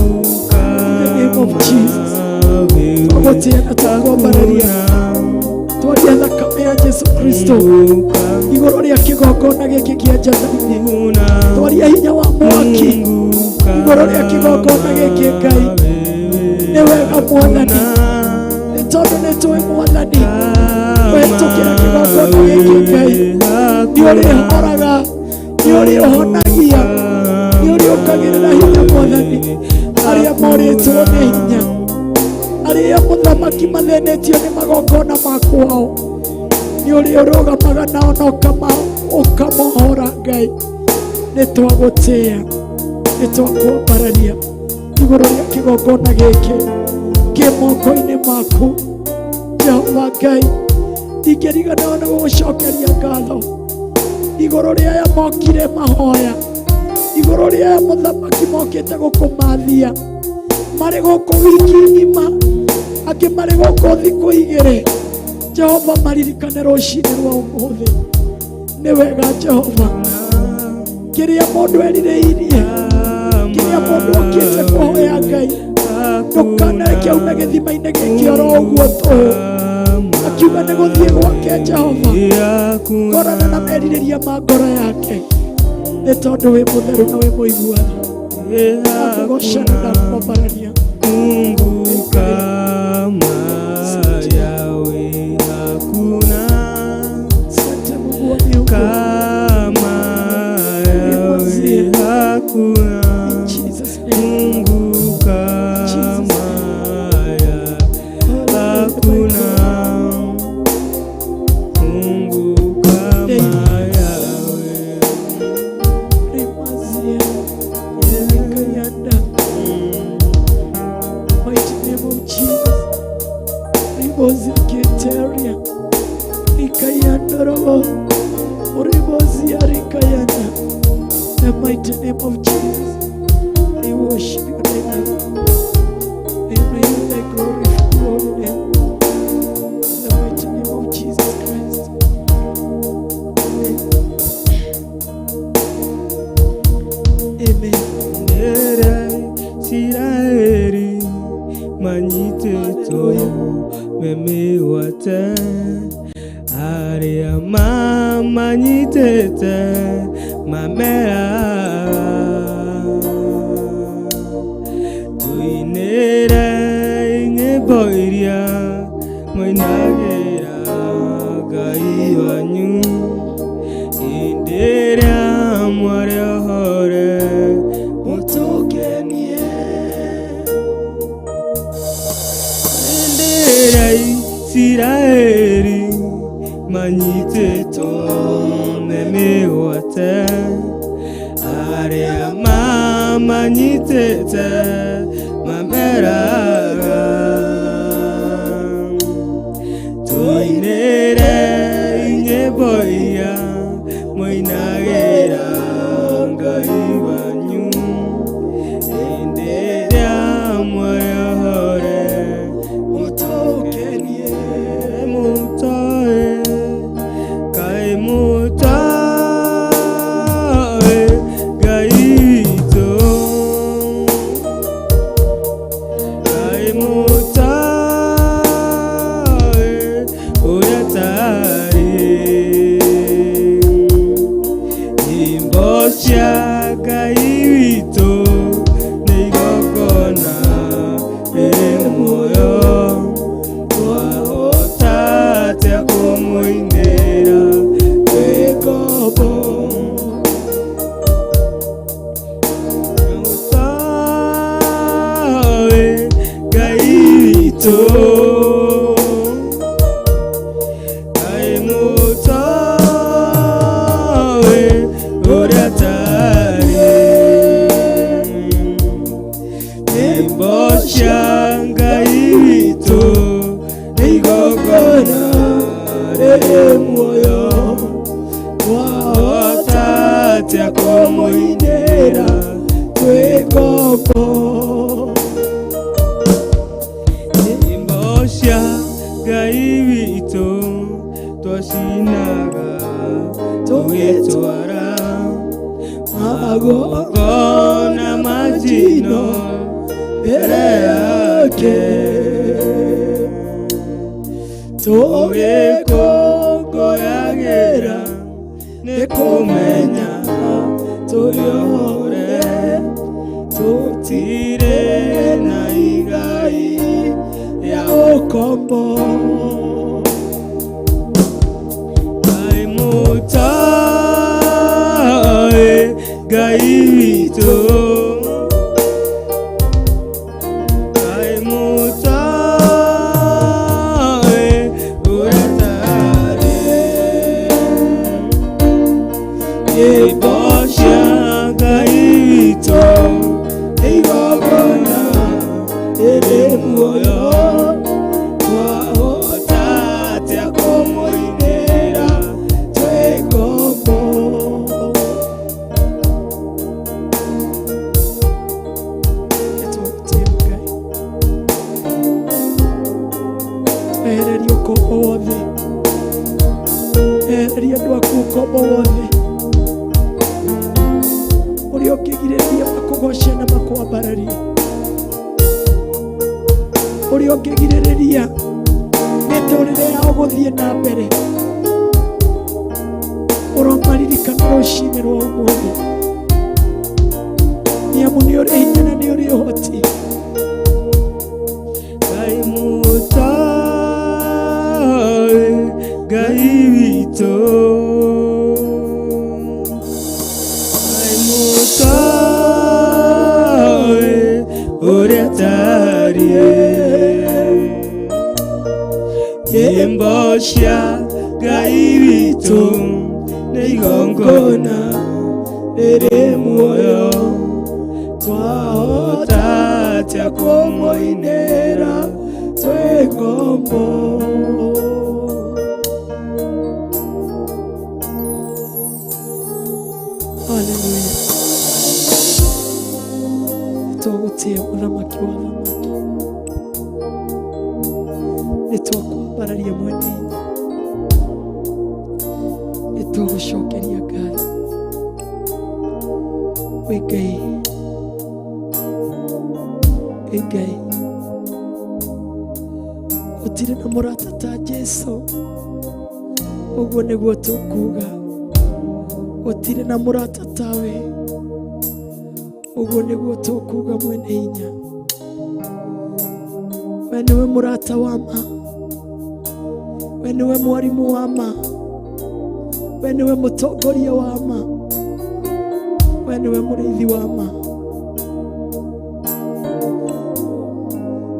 the name of Jesus. Twagũtĩĩa na twakwambararia, twaria thakame ya Jesu Kristo igũrũ rĩa kĩgongona gĩkĩ kĩa Njathani, twaria hinya wa mwaki igũrũ rĩa kĩgongona gĩkĩ Ngai. Nĩ wega Mwathani, nĩ tondũ nĩ tũĩ Mwathani, kũhĩtũkĩra kĩgongona gĩkĩ Ngai nĩ ũrĩhoraga, nĩ ũrĩũhonagia, nĩ ũrĩũkagĩrĩra hinya Mwathani arĩa morĩtwo nĩ hinya, arĩa mũthamaki mathĩnĩtio nĩ magongona ma kwao, nĩ ũrĩ ũrũgamaga nao na ũkamohora Ngai. Nĩ twagũtĩĩa, nĩ twakwambararia igũrũ rĩa kĩgongona gĩkĩ kĩ moko-inĩ maku Jehova Ngai. Ndingĩriganĩrwo nĩ gũgũcokeria ngatho igũrũ rĩa aya mokire mahoya, igũrũ rĩa aya mũthamaki mokĩte gũkũmathia, marĩ gũkũ wiki ng'ima, angĩ marĩ gũkũ thikũ igĩrĩ. Jehova, maririkane rũcinĩ rwa ũmũthĩ. Nĩ wega Jehova, kĩrĩa mũndũ erirĩirie, kĩrĩa mũndũ okĩte kũhoya Ngai, ndũkanareke aume gĩthima-inĩ gĩkĩ oro ũguo tũhũ akiuga nĩ gũthiĩ gwake. Jehova, korana na merirĩria ma ngoro yake, nĩ tondũ wĩ mũtheru na wĩ mũiguani. Ndakũgoca na ndakwambarania. Mungu kama Yahweh hakuna. Asante Mungu wa miungu. Kama Yahweh hakuna. In Jesus name. Mungu kama Yahweh hakuna. Mungu kama Kayandorobo. Uriboziarikayana. The mighty name of Jesus. I worship you right now. I pray you thy glory for your name. In the mighty name of Jesus Christ. Amen. Amen. Ndere Isiraeli manyitĩtwo me mĩgwate arĩa mamanyitĩte mameraga tũinĩre nyĩmbo iria mũinagĩra Ngai wanyu hĩndĩ ĩrĩa mwarĩ ohore Mũtũkenie. Hĩndĩ ĩrĩa Isiraeli manyitĩtwo me mĩgwate arĩa mamanyitĩte mameraga tũinĩre nyĩmbo iria mũinagĩra Ngai wanyu hĩndĩ ĩrĩa mwarĩ ohore Mũtũkenie. Mũtoe Ngai mũtoe Ngai witũ Ngai mũtoe ũrĩa tarĩ nyĩmbo cia Ngai witũ nĩ igongona rĩrĩ muoyo twahota atĩa kũmũinĩra twĩ ngombo Mũtoe Ngai witũ Ngai mũtoe ũrĩa tarĩ nyĩmbo cia Ngai witũ nĩ igongona rĩrĩ muoyo twahota atĩa kũmũinĩra twĩ ngombo nyĩmbo cia Ngai witũ twacinaga tũgĩtwara magongona ma njino mbere yake. Tũgĩkũngũyagĩra nĩ kũmenya tũrĩ ohore tũtirĩ na igai rĩa ũkombo. Ngai mũtoe Ngai witũ Ngai mũtoe ũrĩa tarĩ nyĩmbo cia Ngai witũ nĩ igongona rĩrĩ muoyo twahota atĩa kũmũinĩra Twĩ ngombo. Nĩtũgũtĩĩa Ngai. Ehereria ũkombo wothe. Ehereria andũ aku ũkombo wothe ũrĩa ũngĩgirĩrĩria makũgoce na makwambararie ũrĩa ũngĩgirĩrĩria mĩtũrĩre yao gũthiĩ na mbere ũromaririkana rũcinĩ rwa ũmũthĩ nĩ amu nĩ ũrĩ hinya na nĩ ũrĩ ũhoti. Ngai mũtoe Ngai witũ Ngai mũtoe ũrĩa tarĩ nyĩmbo cia Ngai witũ nĩ igongona rĩrĩ muoyo twahota atĩa kũmũinĩra Twĩ ngombo. Haleluya. Nĩtwagũtĩĩa mũthamaki wa athamaki, nĩtwakwambararia mwene hinya, nĩtwagũcokeria ngatho. Wĩ Ngai, wĩ Ngai, gũtirĩ na mũrata ta Jesu. Ũguo nĩguo tũkuga, gũtirĩ na mũrata tawe. Ũguo nĩguo tũkuga mwene hinya. We nĩwe mũrata wa ma, we nĩwe mwarimũ wa ma, we nĩwe mũtongoria wa ma, we nĩwe mũrĩithi wa ma.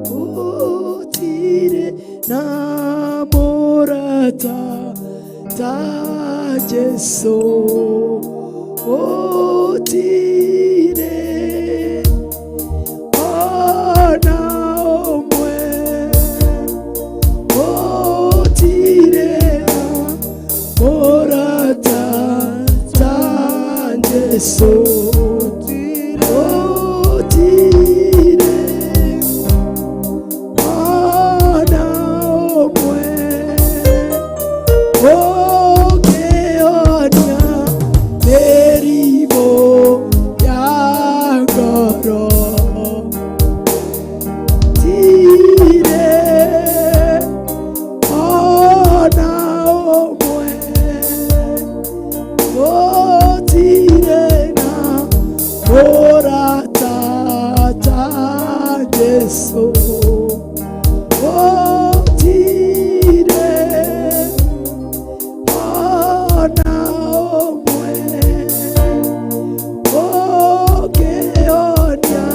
Gũtirĩ na mũrata ta Jesu, gũtirĩ ona ũmwe, gũtirĩ na mũrata ta Jesu, gũtirĩ ona ũmwe ũngĩhonia mĩrimũ ya ngoro. Tirĩ ona ũmwe, gũtirĩ na mũrata ta Jesu, gũtirĩ ona ũmwe ũngĩhonia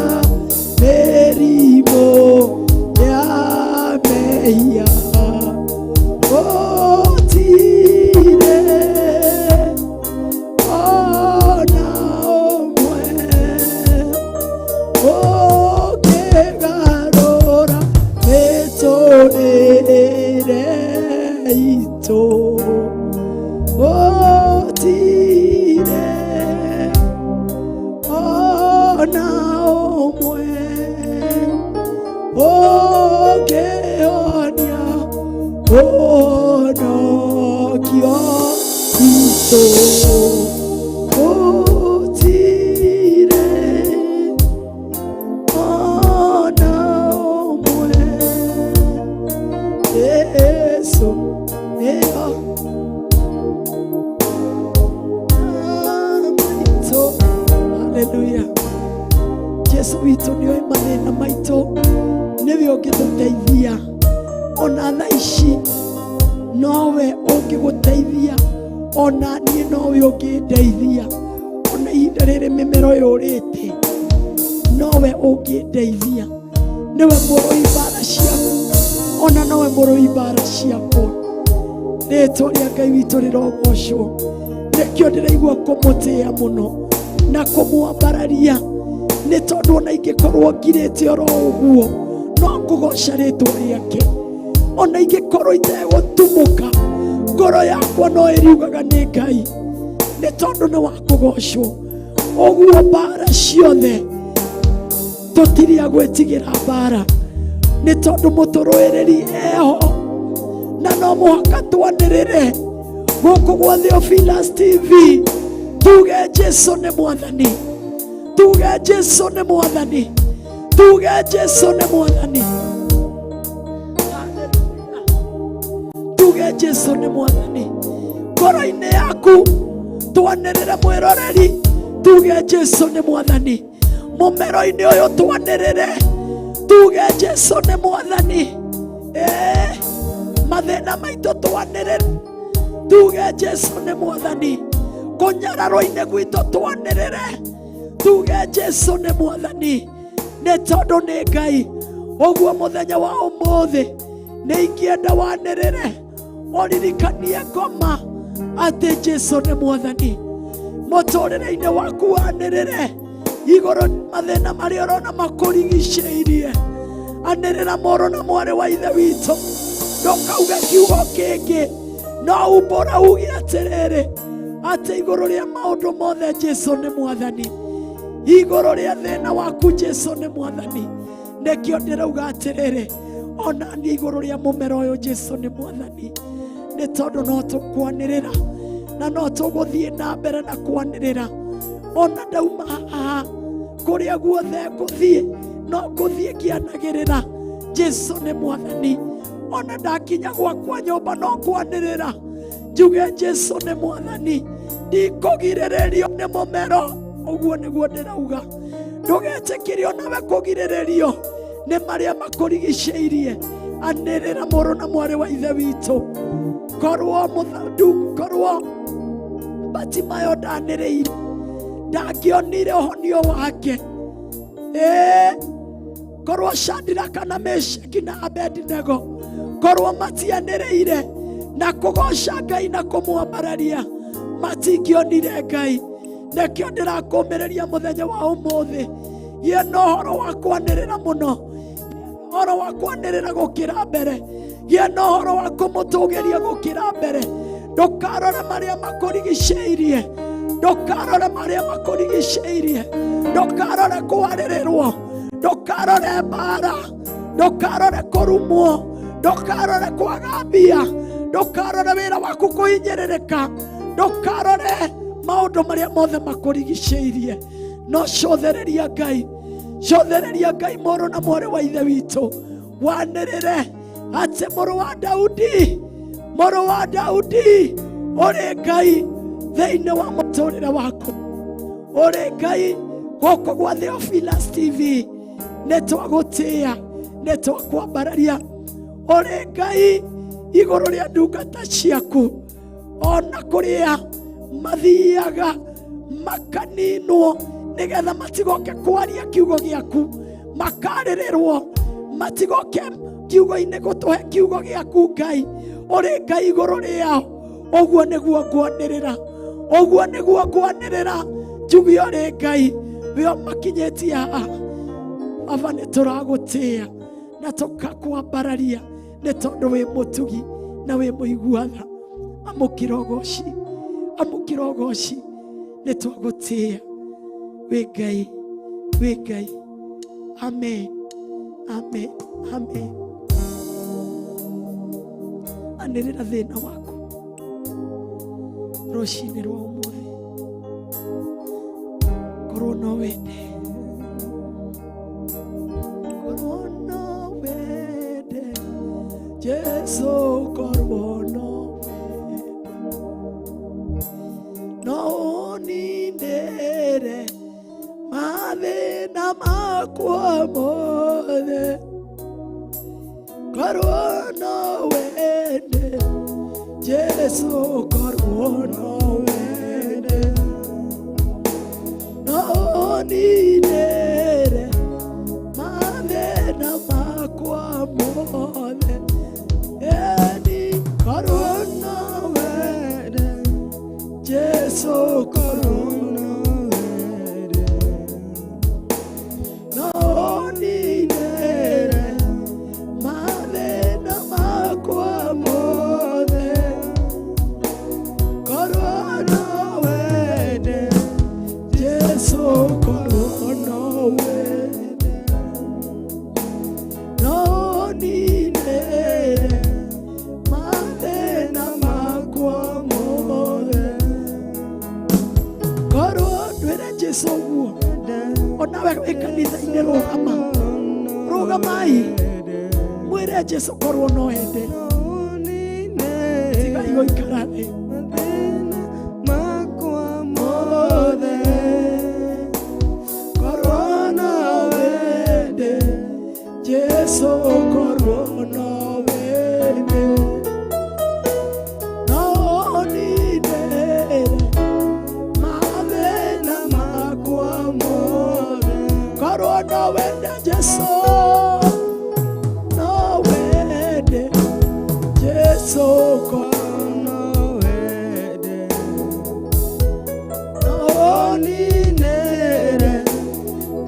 mĩrimũ ya mehia. Gũtirĩ ona ũmwe ũngĩgarũra mĩtũrĩre itũ. Gũtirĩ ona ũmwe ũngĩhonia ũhonokio witũ. Gũtirĩ ona ũmwe. Jesu nĩo maitũ. Haleluya. Jesu witũ nĩoĩ mathĩna maitũ, nĩwe ũngĩtũteithia ona thaa ici, nowe ũngĩgũteithia ona niĩ, nowe ũngĩndeithia ona ihinda rĩrĩ mĩmero yũrĩte, nowe ũngĩndeithia. Nĩwe mũrũi mbara ciaku, ona nowe mũrũi mbara ciakwa. Rĩtwa rĩa Ngai witũ rĩrogocwo. Nĩkĩo ndĩraigua kũmũtĩĩa mũno na kũmwambararia, nĩ tondũ ona ingĩkorwo ngirĩte oro ũguo, no ngũgoca rĩtwa rĩake. Ona ingĩkorwo itegũtumũka, ngoro yakwa no ĩriugaga nĩ Ngai, nĩ tondũ nĩ wa kũgocwo. Ũguo mbara ciothe tũtiria gwĩtigĩra mbara, nĩ tondũ mũtũrũĩrĩri eho, na no mũhaka twanĩrĩre gũkũ gwa Theophilus TV, tuge Jesu nĩ mwathani, tuge Jesu nĩ mwathani, tuge Jesu nĩ mwathani. Hallelujah. Tuge Jesu nĩ mwathani ngoro-inĩ yaku, twanĩrĩre mwĩroreri, tuge Jesu nĩ mwathani mũmero-inĩ ũyũ, twanĩrĩre tuge Jesu nĩ mwathani. Ĩĩ, mathĩna maitũ twanĩrĩre tuge Jesu nĩ mwathani, kũnyararwo-inĩ gwitũ twanĩrĩre tuge Jesu nĩ mwathani, nĩ tondũ nĩ Ngai. Ũguo mũthenya wa ũmũthĩ nĩ ingĩenda wanĩrĩre ũririkanie ngoma atĩ Jesu nĩ mwathani mũtũrĩre-inĩ waku, wanĩrĩre igũrũ mathĩna marĩa ũrona makũrigicĩirie. Anĩrĩra mũrũ na mwarĩ wa ithe witũ, ndũkauge kiugo kĩngĩ, no umbũra uge atĩrĩrĩ, Atĩ igũrũ rĩa maũndũ mothe Jesu nĩ mwathani, igũrũ rĩa thĩna waku Jesu nĩ mwathani. Nĩkĩo ndĩrauga atĩrĩrĩ, ona niĩ igũrũ rĩa mũmero ũyũ Jesu nĩ mwathani, nĩ tondũ no tũkwanĩrĩra na no tũgũthiĩ na mbere na kwanĩrĩra. Ona ndauma haha, kũrĩa guothe ngũthiĩ no ngũthiĩ ngĩanagĩrĩra Jesu nĩ mwathani. Ona ndakinya gwakwa nyũmba no kwanĩrĩra njuge Jesu nĩ mwathani, ndikũgirĩrĩrio nĩ mũmero. Ũguo nĩguo ndĩrauga, ndũgetĩkĩrio nawe kũgirĩrĩrio nĩ marĩa makũrigicĩirie. Anĩrĩra mũrũ na mwarĩ wa ithe witũ, korwo mũthandu, korwo Batimayo ndanĩrĩire, ndangĩonire ũhonio wake. Ĩĩ, korwo Shadraka na Meshaki na Abednego korwo matianĩrĩire na kũgoca Ngai na kũmwambararia, matingĩonire Ngai. Nĩkĩo ndĩrakũmĩrĩria mũthenya wa ũmũthĩ, gĩa na ũhoro wa kwanĩrĩra mũno, ũhoro wa kwanĩrĩra gũkĩra mbere, gĩa na ũhoro wa kũmũtũgĩria gũkĩra mbere. Ndũkarore marĩa makũrigicĩirie, ndũkarore marĩa makũrigicĩirie, ndũkarore kwarĩrĩrwo, ndũkarore mbara, ndũkarore kũrumwo, ndũkarore kwaga mbia, ndũkarore wĩra waku kũhinyĩrĩrĩka, ndũkarore maũndũ marĩa mothe makũrigicĩirie. No cũthĩrĩria Ngai, cũthĩrĩria Ngai, mũrũ na mwarĩ wa ithe witũ, wanĩrĩre atĩ mũrũ wa Daudi, mũrũ wa Daudi, ũrĩ Ngai thĩinĩ wa mũtũrĩre waku, ũrĩ Ngai gũkũ gwa Theophilus TV. Nĩ twagũtĩĩa, nĩ twakwambararia, ũrĩ Ngai igũrũ rĩa ndungata ciaku, ona kũrĩa mathiaga makaninwo nĩgetha matigoke kwaria kiugo gĩaku, makarĩrĩrwo matigoke kiugo-inĩ gũtũhe kiugo gĩaku. Ngai, ũrĩ Ngai igũrũ rĩao. Ũguo nĩguo ngwanĩrĩra, ũguo nĩguo ngwanĩrĩra, njuge ũrĩ Ngai wĩ ũmakinyĩtie haha. Baba, nĩ tũragũtĩĩa na tũkakwambararia nĩ tondũ wĩ mũtugi na wĩ mũiguatha. Amũkĩra ũgoci, amũkĩra ũgoci, nĩ twagũtĩĩa. Wĩ Ngai, wĩ Ngai. Amen, amen, amen. Anĩrĩra thĩna waku rũcinĩ rwa ũmũthĩ, korwo no wende, korwo no wende Jesu, korwo no wende, no ũnindĩre mathĩna makwa mothe, korwo no wende Jesu, korwo no wende, no ũnindĩre mathĩna makwa mothe, eni korwo no wende Jesu, korwo no wende, no ũnindĩre mathĩna makwa mothe, korwo no wende Jesu, korwo no wende, no ũnindĩre mathĩna makwa mothe, korwo ndwĩre Jesu ũguo. Onawe wĩ kanitha-inĩ, rũgama, rũgamai, mwĩre Jesu korwo no ende. Tigai gũikara thĩ. Makwa mothe, korwo no wende Jesu, korwo no wende, no ũnindĩre mathĩna makwa mothe, korwo no wende Jesu, no wende Jesu, korwo no wende, no ũnindĩre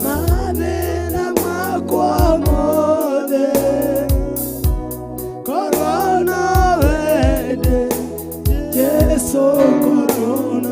mathĩna makwa mothe, korwo no wende Jesu, korwo no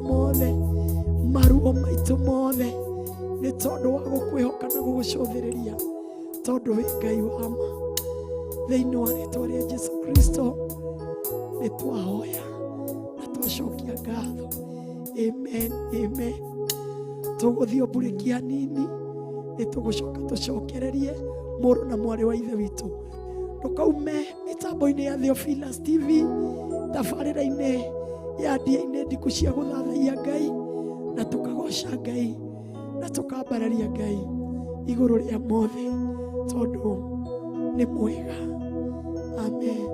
mothe, maruo maitũ mothe, nĩ tondũ wa gũkwĩhoka na gũgũcũthĩrĩria, tondũ wĩ Ngai wa ma. Thĩinĩ wa rĩtwa rĩa Jesu Kristo nĩ twahoya na twacokia ngatho. Amen, amen. Tũgũthiĩ mburĩki hanini, nĩ tũgũcoka tũcokererie mũrũ na mwarĩ wa ithe witũ. Ndũkaume mĩtambo-inĩ ya Theophilus TV, tabarĩra-inĩ ya ndia-inĩ ndiku cia gũthathaiya Ngai, na tũkagoca Ngai na tũkambararia Ngai igũrũ rĩa mothe, tondũ nĩ mwega. Amen,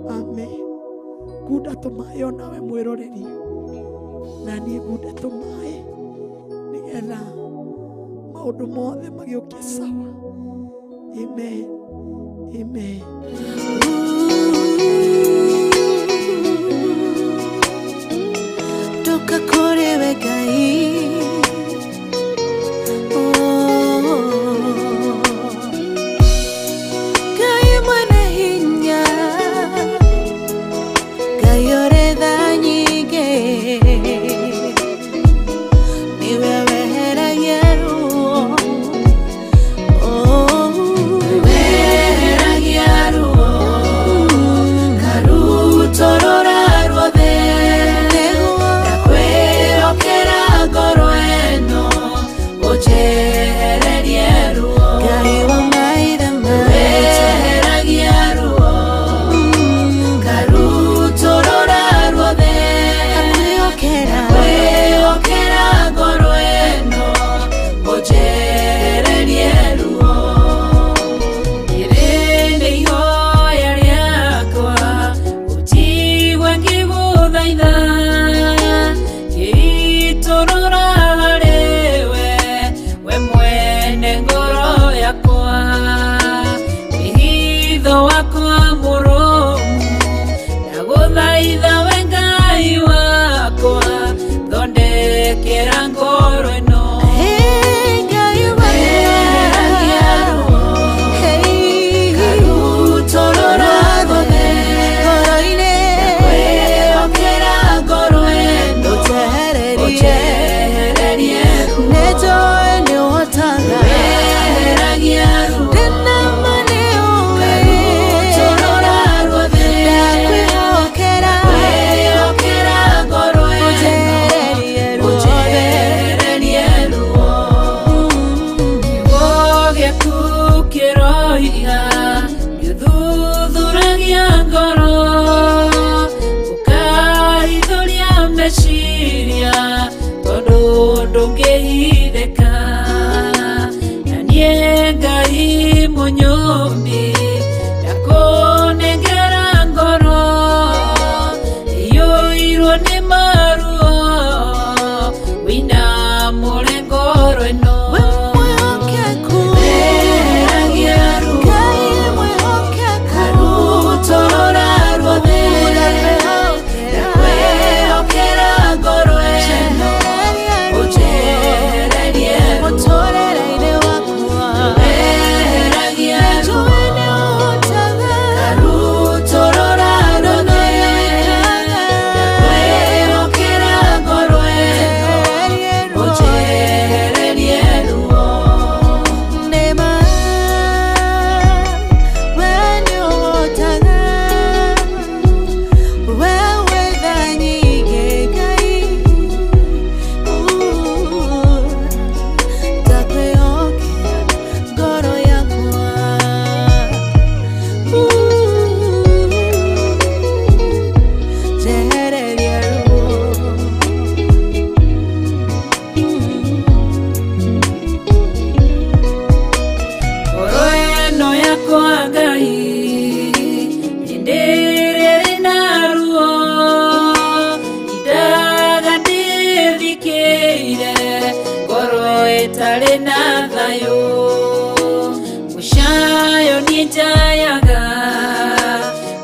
amen. Ngunda tũmaĩ onawe mwĩroreri, na niĩ ngunda tũmaĩ nĩgetha maũndũ mothe magĩũke sawa. Amen, amen. Toka kũrĩ we Ngai. Oh. Ngai mwene hinya, Ngai ũrĩ tha nyingĩ, nĩwe weheragia ruo. Oh. Weheragia ruo, karutorora ruothe, Nĩguo ndakwĩhokera ngoro ĩno, ũnjehererie ruo. Ngai wa maithe maitũ. Weheragia ruo, karutorora ruothe, Ndakwĩhokera. ndakwĩhokera ngoro ĩno, ũnjehererie ruo. Rĩrĩ nĩ ihoya rĩakwa, ũnjigue ngĩgũthaitha, ngĩitũrũra harĩwe, we mwene ngoro yakwa. Wĩhitho wakwa mũrũmu, ndagũthaitha we Ngai wakwa, thondekera ngoro ĩno. Hey, Ngai wakwa. Weheragia ruo, Hey. karutorora ruothe, Ngoro-inĩ. ndakwĩhokera ngoro ĩno, Ũnjehererie. ũnjehererie ruo. Nĩnjũĩ nĩũhotaga. Weheragia ruo, Ndĩna ma nĩũĩ. karutorora ruothe, Ndakwĩhokera. ndakwĩhokera ngoro ĩno, Ũnjehererie ruothe. ũnjehererie ruo. Kiugo gĩaku kĩroiga gĩthuthuragia ngoro, ũkahithũria meciria, tondũ ndũngĩhithĩka. Na niĩ Ngai mũnyũmbi, ndakũnengera ngoro iyũirwo nĩ maruo, wĩinamũre ngoro ĩno. We mwĩhokeku. Weheragia ruo, Ngai mwĩhokeku. karutorora ruothe, Ndakwĩhokera. ndakwĩhokera ngoro ĩno, Njehererie ruo. ũnjehererie ruo. Mũtũũrĩre-inĩ wakwa. Weheragia ruo, Nĩnjũĩ nĩũhotaga. karutorora ruothe, ndakwĩhokera ngoro ĩno, Njehererie ruo. ũnjehererie ruo. Nĩma, we nĩũhotaga. We wĩ tha nyingĩ, Ngai. Ndakwĩhokera ngoro yakwa. Njehererie ruo. Ngoro ĩno yakwa Ngai, hĩndĩ ĩrĩa ĩna ruo, indaga ndĩthikĩire, ngoro ĩtarĩ na thayũ. Mũcayo niĩ njayaga,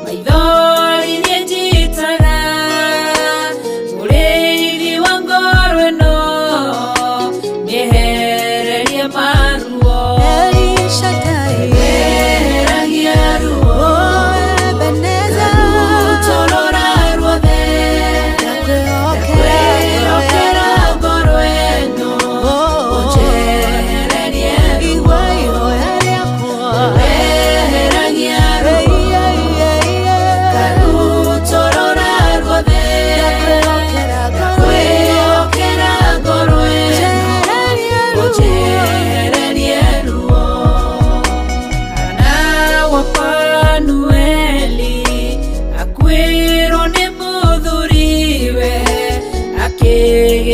maithori niĩ njitaga, mũrĩithi wa ngoro ĩno, mĩehererie maruo. El Shaddai. Weheragia ruo, Oh, Ebenezer. karutorora ruothe, Ndakwĩhokera.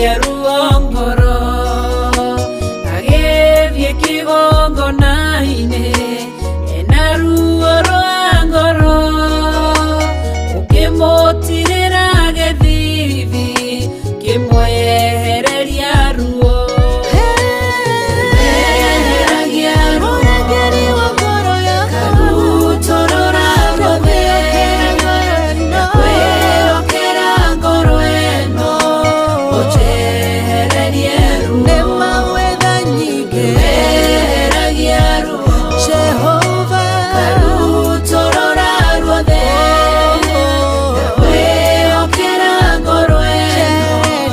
Njehereria ruo ngoro agĩthiĩ kĩgongona-inĩ ena ruo rwa ngoro ũkĩmũtirĩra gĩthithi kĩmwehereria ruo Eheragia ruo Mũrangĩri wa ngoro yakwa Karutũrũra ruothe Ndakwĩhokera ngoro ĩno ũnjehererie ruo Nĩ mawetha nyingĩ Eheragia ruo Jehova Karutũrũra ruothe Ndakwĩhokera ngoro ĩno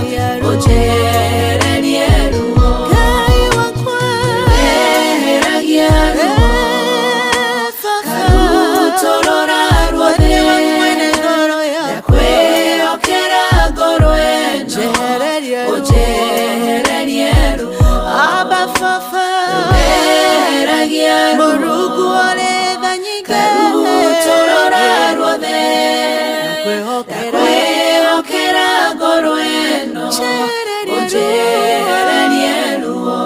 Njehereria ruo ũnjehererie ruo Ngai wakwa Eheragia ruo Karutũrũra ruothe Nĩwe mwene ngoro yakwa Ndakwĩhokera ngoro ĩno Njehereria ruo ũnjehererie ruo Abba Baba Eheragia ruo Mũrungu ũrĩ tha nyingĩ Karutũrũra ruothe Ndakwĩhokera Ndakwĩhokera ngoro ĩno Njehereria ruo. ũnjehererie ruo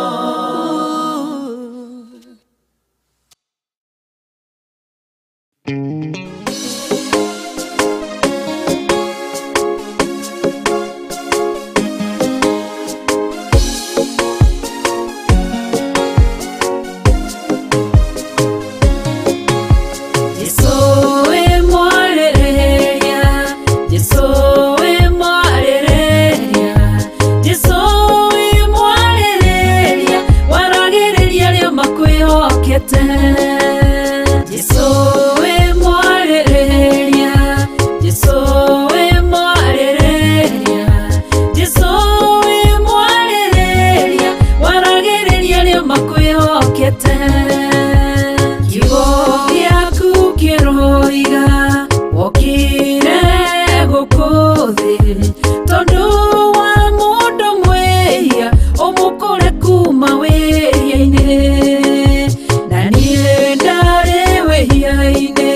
Jesũ wĩ mwarĩrĩria, Jesũ wĩ mwarĩrĩria, Jesũ wĩ mwarĩrĩria, waragĩrĩria arĩa makwĩhokete. Jesũ wĩ mwarĩrĩria, Jesũ wĩ mwarĩrĩria, Jesũ wĩ mwarĩrĩria, waragĩrĩria arĩa makwĩhokete. Kiugo gĩaku kĩroiga wokire gũkũ thĩ tondũ wa mũndũ mwĩhia ũmũkũre kuma wĩhia-inĩ na niĩ ndarĩ wĩhia-inĩ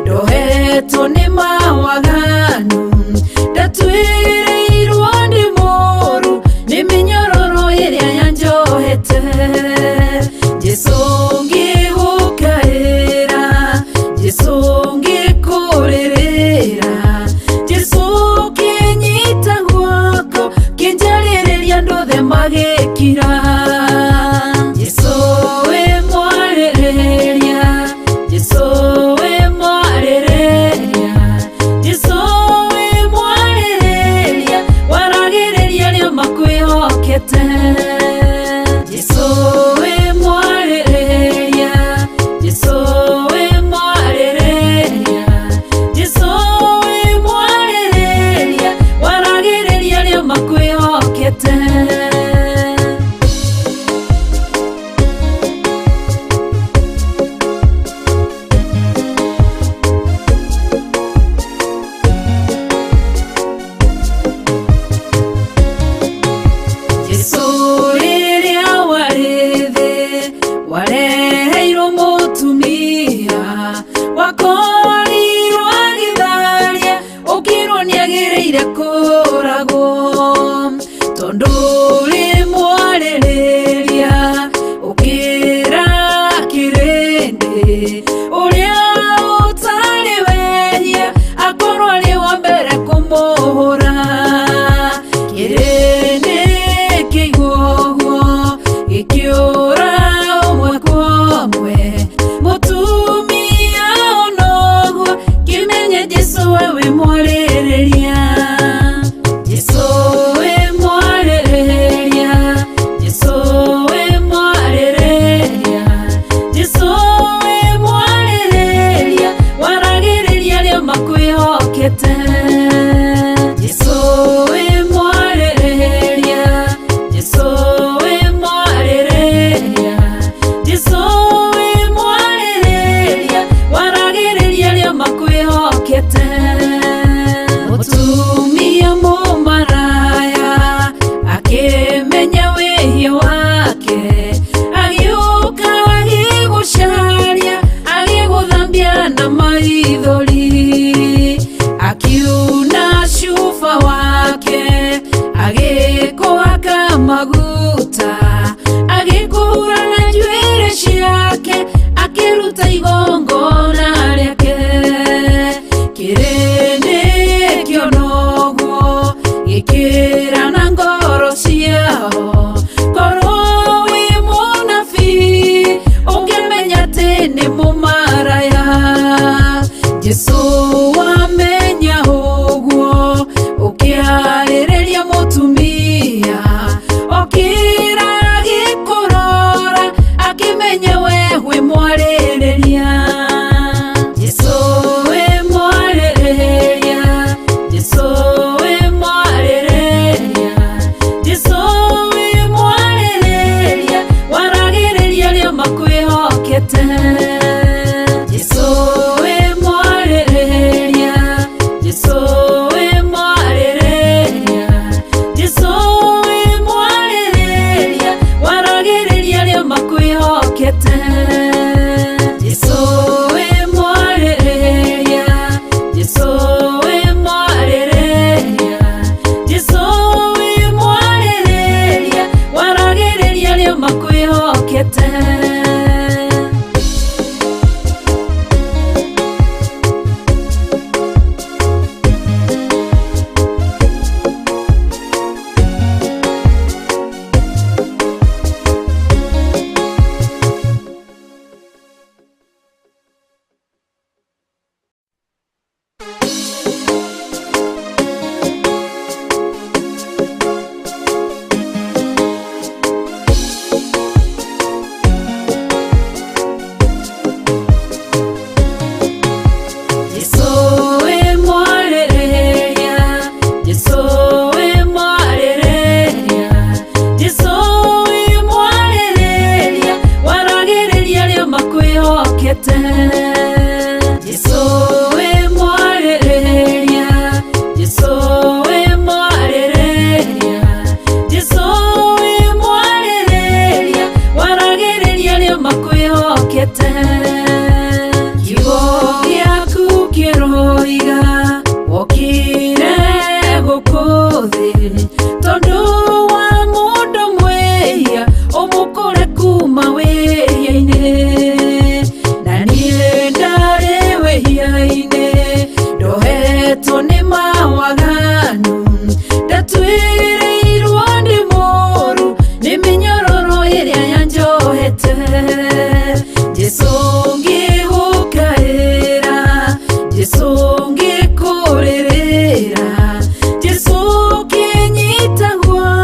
ndohetwo nĩ mawaganu ndatuĩrĩirwo nĩ mũũru nĩ mĩnyororo ĩrĩa yanjohete Jesũ ngĩgũkaĩra Jesũ ngĩkũrĩrĩra Jesũ kĩnyita guoko kĩnjarĩrĩria andũ othe magĩkira Jesũ wĩ mwarĩrĩria Jesũ wĩ mwarĩrĩria Jesũ wĩ mwarĩrĩria waragĩrĩria arĩa makwĩhokete Jesũ wĩ mwarĩrĩria Jesũ wĩ mwarĩrĩria Jesũ wĩ mwarĩrĩria waragĩrĩria arĩa makwĩhokete Jesũ rĩrĩa warĩ thĩ wareheirwo mũtumia wakorirwo agĩtharia ũkĩrwo nĩagĩrĩire kũragwo tondũ ũrĩ mwarĩrĩria ũkĩra kĩrĩndĩ ũrĩa ũtarĩ wehia akorwo arĩ wa mbere kũmũhũra kĩrĩndĩ kĩigua ũguo gĩkĩũra ũmwe kwa ũmwe mũtumia onoguo kĩmenye Jesũ we wĩ mwarĩrĩria Jesũ wĩ mwarĩrĩria Maguta agĩkũhura na njuĩrĩ ciake akĩruta igongona rĩake kĩrĩndĩ kĩona ũguo gĩkĩra na ngoro ciao korwo wĩ mũnabii ũngĩmenya atĩ nĩ mũmaraya Jesũ wamenya ũguo ũkĩarĩrĩria mũtumia okĩra agĩkũrora akĩmenya we wĩ mwarĩrĩria Jesũ wĩ mwarĩrĩria Jesũ wĩ mwarĩrĩria Jesũ wĩ mwarĩrĩria waragĩrĩria arĩa makwĩhokete Jesũ wĩ mwarĩrĩria Jesũ wĩ mwarĩrĩria Jesũ wĩ mwarĩrĩria waragĩrĩria arĩa makwĩhokete Jesũ wĩ mwarĩrĩria Jesũ wĩ mwarĩrĩria Jesũ wĩ mwarĩrĩria waragĩrĩria arĩa makwĩhokete. Jesũ wĩ mwarĩrĩria Jesũ wĩ mwarĩrĩria Jesũ wĩ mwarĩrĩria waragĩrĩria arĩa makwĩhokete Jesũ wĩ mwarĩrĩria Jesũ wĩ mwarĩrĩria Jesũ wĩ mwarĩrĩria waragĩrĩria arĩa makwĩhokete kiugo gĩaku kĩroiga wokire gũkũ thĩ tondũ wa mũndũ mwĩhia ũmũkũre kuma wĩhia-inĩ na niĩ ndarĩ wĩhia-inĩ ndohetwo nĩ mawaganu ndatwĩrĩirwo nĩ mũru nĩ mĩnyororo ĩrĩa yanjohete Jesũ ngĩgũkaĩra Jesũ ngĩkũrĩrĩra Jesũ kĩnyita guoko.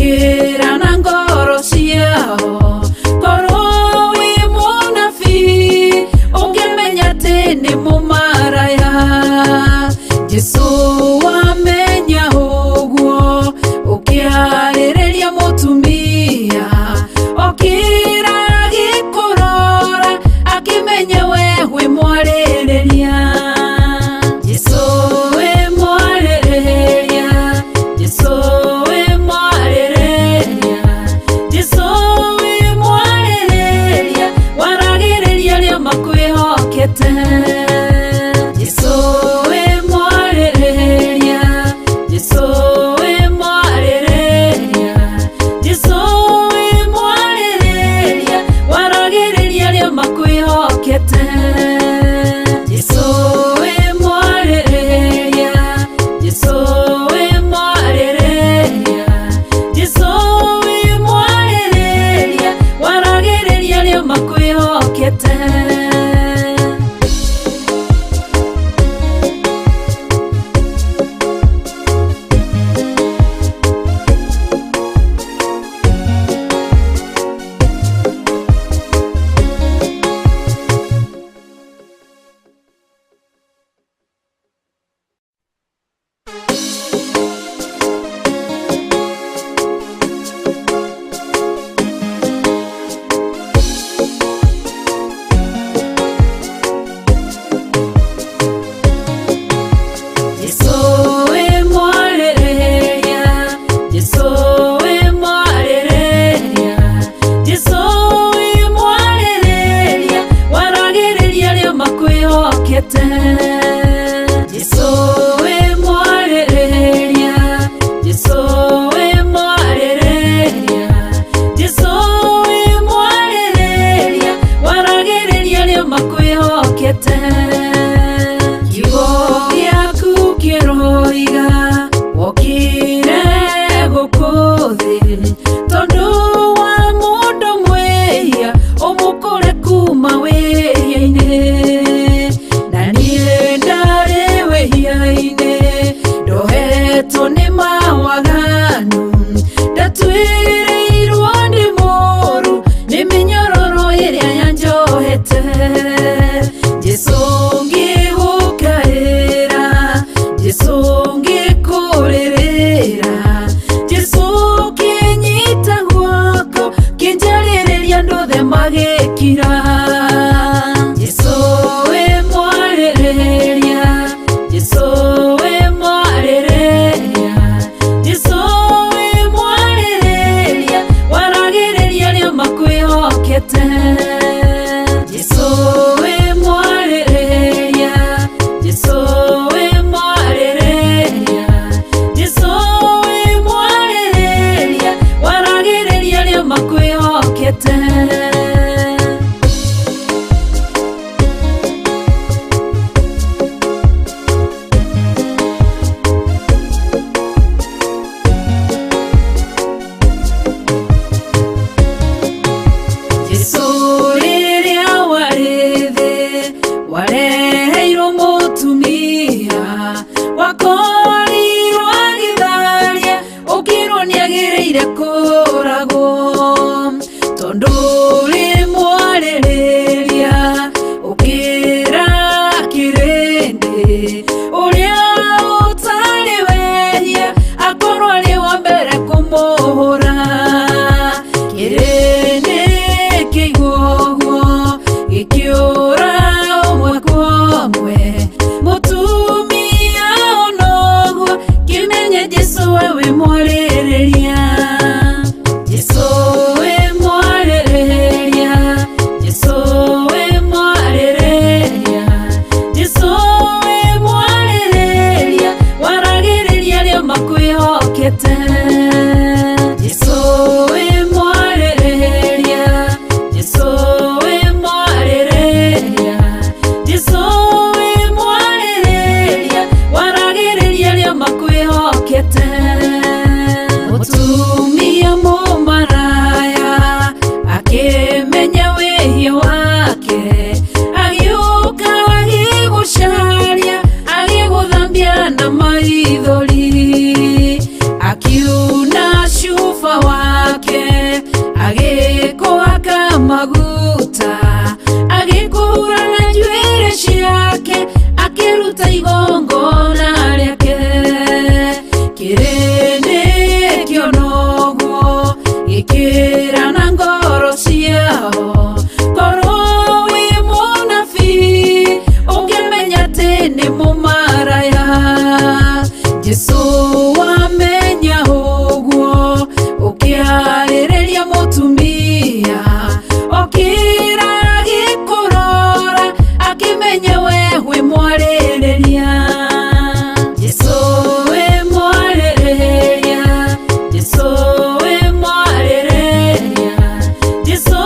Ũgĩkĩra na ngoro ciao korwo wĩ mũnabii ũngĩmenya atĩ nĩ mũmaraya Jesũ wamenya ũguo ũkĩarĩrĩria mũtumia okĩra agĩkũrora akĩmenya we wĩ mwarĩrĩria Jesũ wĩ mwarĩrĩria Jesũ wĩ mwarĩrĩria Jesũ wĩ mwarĩrĩria waragĩrĩria arĩa makwĩhokete Jesũ wĩ mwarĩrĩria Jesũ wĩ mwarĩrĩria Jesũ wĩ mwarĩrĩria waragĩrĩria arĩa makwĩhokete Jesũ wĩ mwarĩrĩria Jesũ wĩ mwarĩrĩria Jesũ wĩ mwarĩrĩria waragĩrĩria arĩa makwĩhokete. Jesũ wĩ mwarĩrĩria Jesũ wĩ mwarĩrĩria Jesũ wĩ mwarĩrĩria waragĩrĩria arĩa makwĩhokete Jesũ wĩ mwarĩrĩria Jesũ wĩ mwarĩrĩria Jesũ wĩ mwarĩrĩria waragĩrĩria arĩa makwĩhokete Kiugo gĩaku kĩroiga wokire gũkũ thĩ tondũ wa mũndũ mwĩhia ũmũkũre kuma wĩhia-inĩ na niĩ ndarĩ wĩhia-inĩ ndohetwo nĩ mawaganu ndatuĩrĩirwo nĩ mũru nĩ mĩnyororo ĩrĩa yanjohete Jesũ ngĩgũkaĩra Jesũ ngĩkũrĩrĩra Jesũ kĩnyita guoko kĩnjarĩrĩria andũ othe magĩkira Jesũ wĩ mwarĩrĩria Jesũ wĩ mwarĩrĩria Jesũ wĩ mwarĩrĩria waragĩrĩria arĩa makwĩhokete Jesũ wĩ mwarĩrĩria Jesũ wĩ mwarĩrĩria Jesũ wĩ mwarĩrĩria waragĩrĩria arĩa makwĩhokete. Jesũ rĩrĩa warĩ thĩ wareheirwo mũtumia wakorirwo agĩtharia ũkĩrwo nĩagĩrĩire kũragwo tondũ ũrĩ mwarĩrĩria ũkĩra kĩrĩndĩ ũrĩa ũtarĩ wehia akorwo arĩ wa mbere kũmũhũra kĩrĩndĩ kĩigua ũguo gĩkĩũra ũmwe kwa ũmwe mũtumia onoguo kĩmenye Jesũ we wĩ mwarĩrĩria Jesũ wĩ mwarĩrĩria Jesũ wĩ mwarĩrĩria Jesũ wĩ mwarĩrĩria waragĩrĩria arĩa makwĩhokete Jesũ Maguta agĩkũhura na njuĩrĩ ciake akĩruta igongona rĩake kĩrĩndĩ kĩonoguo gĩkĩra na ngoro ciao korwo wĩ mũnabii ũngĩmenya atĩ nĩ mũmaraya Jesũ wamenya ũguo ũkĩarĩrĩria mũtumia okĩra agĩkũrora akĩmenya we wĩ mwarĩrĩria Jesũ wĩ mwarĩrĩria Jesũ wĩ mwarĩrĩria Jesũ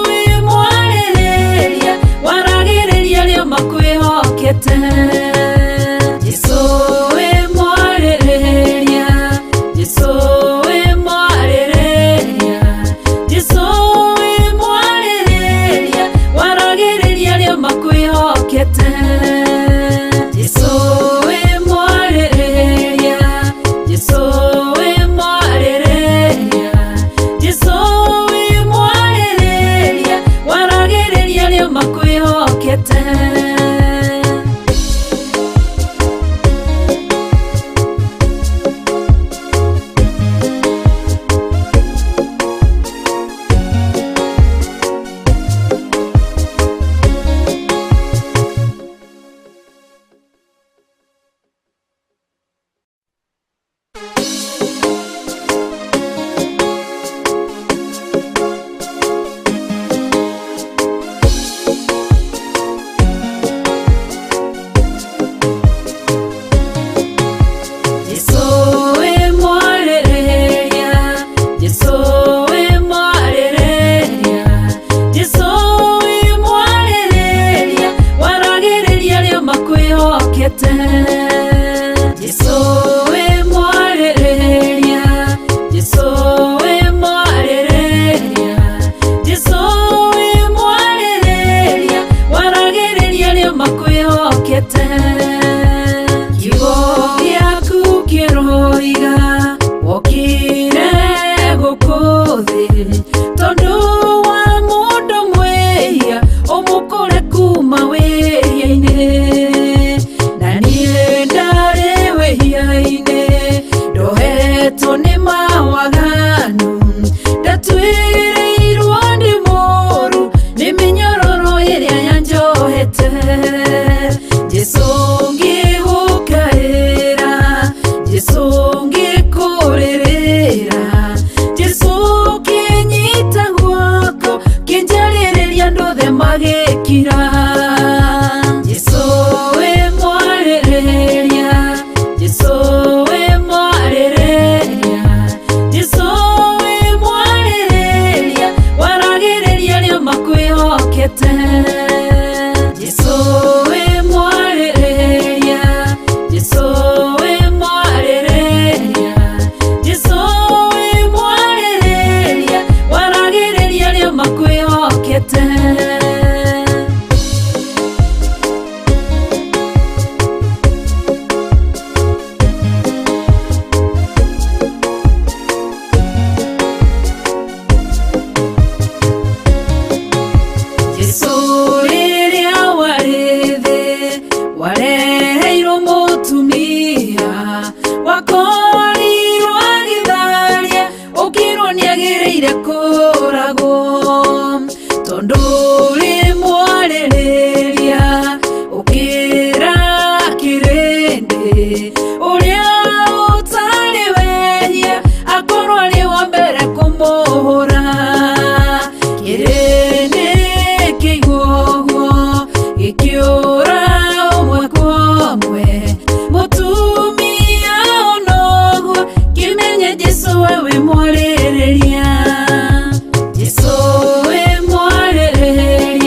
wĩ mwarĩrĩria waragĩrĩria arĩa makwĩhokete Jesũ wĩ mwarĩrĩria Jesũ wĩ mwarĩrĩria Jesũ wĩ mwarĩrĩria waragĩrĩria arĩa makwĩhokete Jesũ wĩ mwarĩrĩria Jesũ wĩ mwarĩrĩria Jesũ wĩ mwarĩrĩria waragĩrĩria arĩa makwĩhokete. Jesũ wĩ mwarĩrĩria Jesũ wĩ mwarĩrĩria Jesũ wĩ mwarĩrĩria waragĩrĩria arĩa makwĩhokete Jesũ wĩ mwarĩrĩria Jesũ wĩ mwarĩrĩria Jesũ wĩ mwarĩrĩria waragĩrĩria arĩa makwĩhokete kiugo gĩaku kĩroiga wokire gũkũ thĩ tondũ wa mũndũ mwĩhia ũmũkũre kuma wĩhia-inĩ na niĩ ndarĩ wĩhia-inĩ ndohetwo nĩ mawaganu ndatuĩrĩirwo ndĩ mũũru nĩ mĩnyororo ĩrĩa yanjohete Jesũ ngĩgũkaĩra Jesũ ngĩkũrĩrĩra Jesũ kĩnyita guoko kĩnjarĩrĩria andũ othe magĩkira Jesũ wĩ mwarĩrĩria Jesũ wĩ mwarĩrĩria Jesũ wĩ mwarĩrĩria waragĩrĩria arĩa makwĩhokete Jesũ wĩ mwarĩrĩria Jesũ wĩ mwarĩrĩria Jesũ wĩ mwarĩrĩria waragĩrĩria arĩa makwĩhokete. Jesũ rĩrĩa warĩ thĩ wareheirwo mũtumia wakorirwo agĩtharia ũkĩrwo nĩagĩrĩire kũragwo tondũ ũrĩ mwarĩrĩria ũkĩra kĩrĩndĩ ũrĩa ũtarĩ wehia akorwo arĩ wa mbere kũmũhũra kĩrĩndĩ kĩigua ũguo gĩkĩũra ũmwe kwa ũmwe mũtumia onoguo kĩmenye Jesũ we wĩ mwarĩrĩria Jesũ wĩ mwarĩrĩria.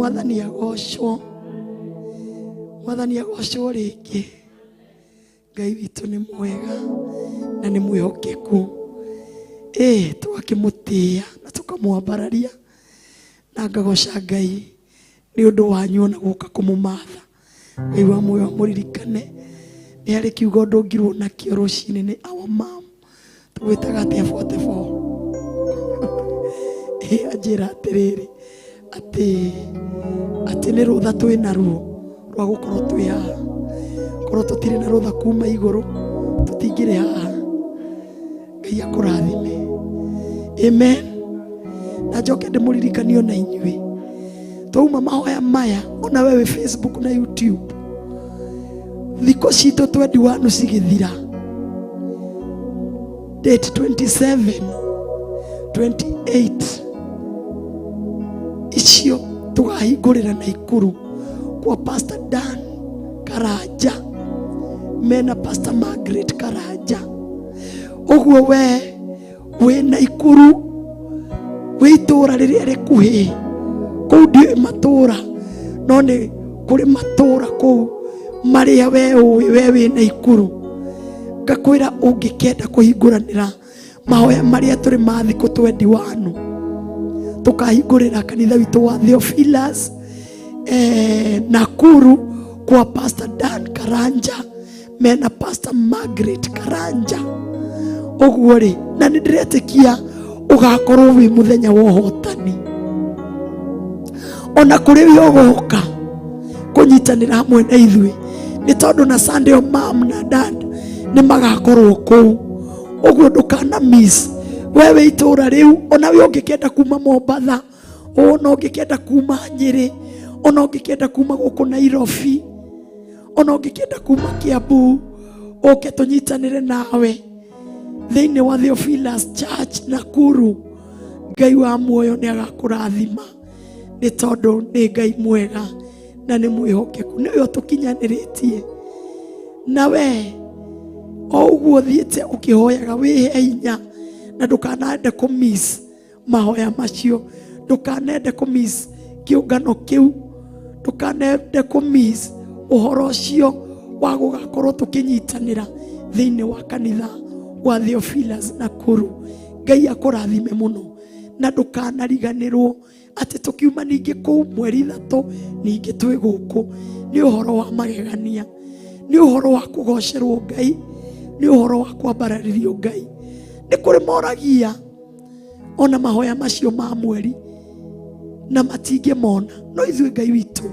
Mwathani agocwo, Mwathani agocwo rĩngĩ. Ngai witũ nĩ mwega na nĩ mwĩhokeku. Ĩĩ, tũgakĩmũtĩĩa na tũkamwambararia, na ngagoca Ngai nĩ ũndũ wanyu ona gũka kũmũmatha. Ngai wa muoyo amũririkane. Nĩ harĩ kiugo ndũngirwo nakĩo rũcinĩ nĩ our mom, tũgwĩtaga atĩa 44? Ĩ, anjĩra atĩrĩrĩ, atĩ nĩ rũtha twĩ naruo rwa gũkorwo twĩ haha. Korwo tũtirĩ na rũtha kuma igũrũ, tũtingĩrĩ haha. Ngai akũrathime. Amen. Na njoke ndĩmũririkanie ona inyuĩ, twauma mahoya maya, ona we wĩ Facebook na YouTube, thikũ citũ 21 cigĩthira, date 27, 28 icio tũgahingũrĩra Naikuru kwa Pastor Dan Karanja mena Pastor Margaret Karanja. Ũguo we wĩ Naikuru, wĩ itũũra rĩrĩa rĩkuhĩ kũu, ndiũĩ matũũra, no nĩ kũrĩ matũũra kũu marĩa we ũĩ, we wĩ Naikuru, ngakwĩra ũngĩkenda kũhingũranĩra mahoya marĩa tũrĩ ma thikũ 21, tũkahingũrĩra kanitha witũ wa Theophilus Nakuru kwa Pastor Dan Karanja mena Pastor Margaret Karanja. Ũguo rĩ, na nĩ ndĩretĩkia ũgakorwo wĩ mũthenya wa ũhotani, ona kũrĩ wĩ ũgoka kũnyitanĩra hamwe na ithuĩ, nĩ tondũ na Sunday o mam na dad nĩ magakorwo kũu. Ũguo ndũkana miss, we wĩ itũũra rĩu, ona we ũngĩkenda kuma Mombatha, ona ũngĩkenda kuma Nyĩrĩ, ona ũngĩkenda kuma gũkũ Nairobi, ona ũngĩkenda kuma Kiambu, ũke tũnyitanĩre nawe thĩinĩ wa Theophilus Church Nakuru. Ngai wa muoyo nĩ agakũrathima, nĩ tondũ nĩ Ngai mwega na nĩ mwĩhokeku, nĩwe ũtũkinyanĩrĩtie. Na we o ũguo ũthiĩte ũkĩhoyaga, wĩhe hinya na ndũkanende kũ miss mahoya macio, ndũkanende kũ miss kĩũngano kĩu, ndũkanende kũ miss ũhoro ũcio wa gũgakorwo tũkĩnyitanĩra thĩinĩ wa kanitha wa Theophilus Nakuru. Ngai akũrathime mũno, na ndũkanariganĩrwo atĩ tũkiuma ningĩ kũu mweri 3 ningĩ twĩ gũkũ. Nĩ ũhoro wa magegania, nĩ ũhoro wa kũgocerwo Ngai, nĩ ũhoro wa kwambararĩrio Ngai. Nĩ kũrĩ moragia ona mahoya macio ma mweri na matingĩmona, no ithuĩ Ngai witũ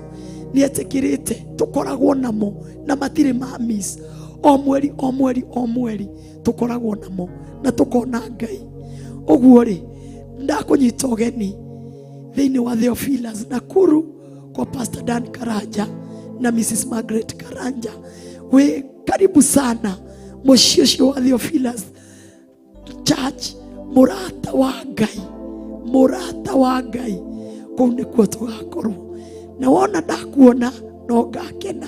nĩ etĩkĩrĩte tũkoragwo namo na matirĩ ma miss. O mweri, o mweri, o mweri tũkoragwo namo na tũkona Ngai. Ũguo rĩ, ndakũnyita ũgeni thĩinĩ wa Theophilus Nakuru kwa Pastor Dan Karanja na Mrs Margaret Karanja. Wĩ karibu sana mũciĩ ũcio wa Theophilus Church. Mũrata wa Ngai, mũrata wa Ngai, kũu nĩkuo tũgakorwo, na wona ndakuona no ngakena.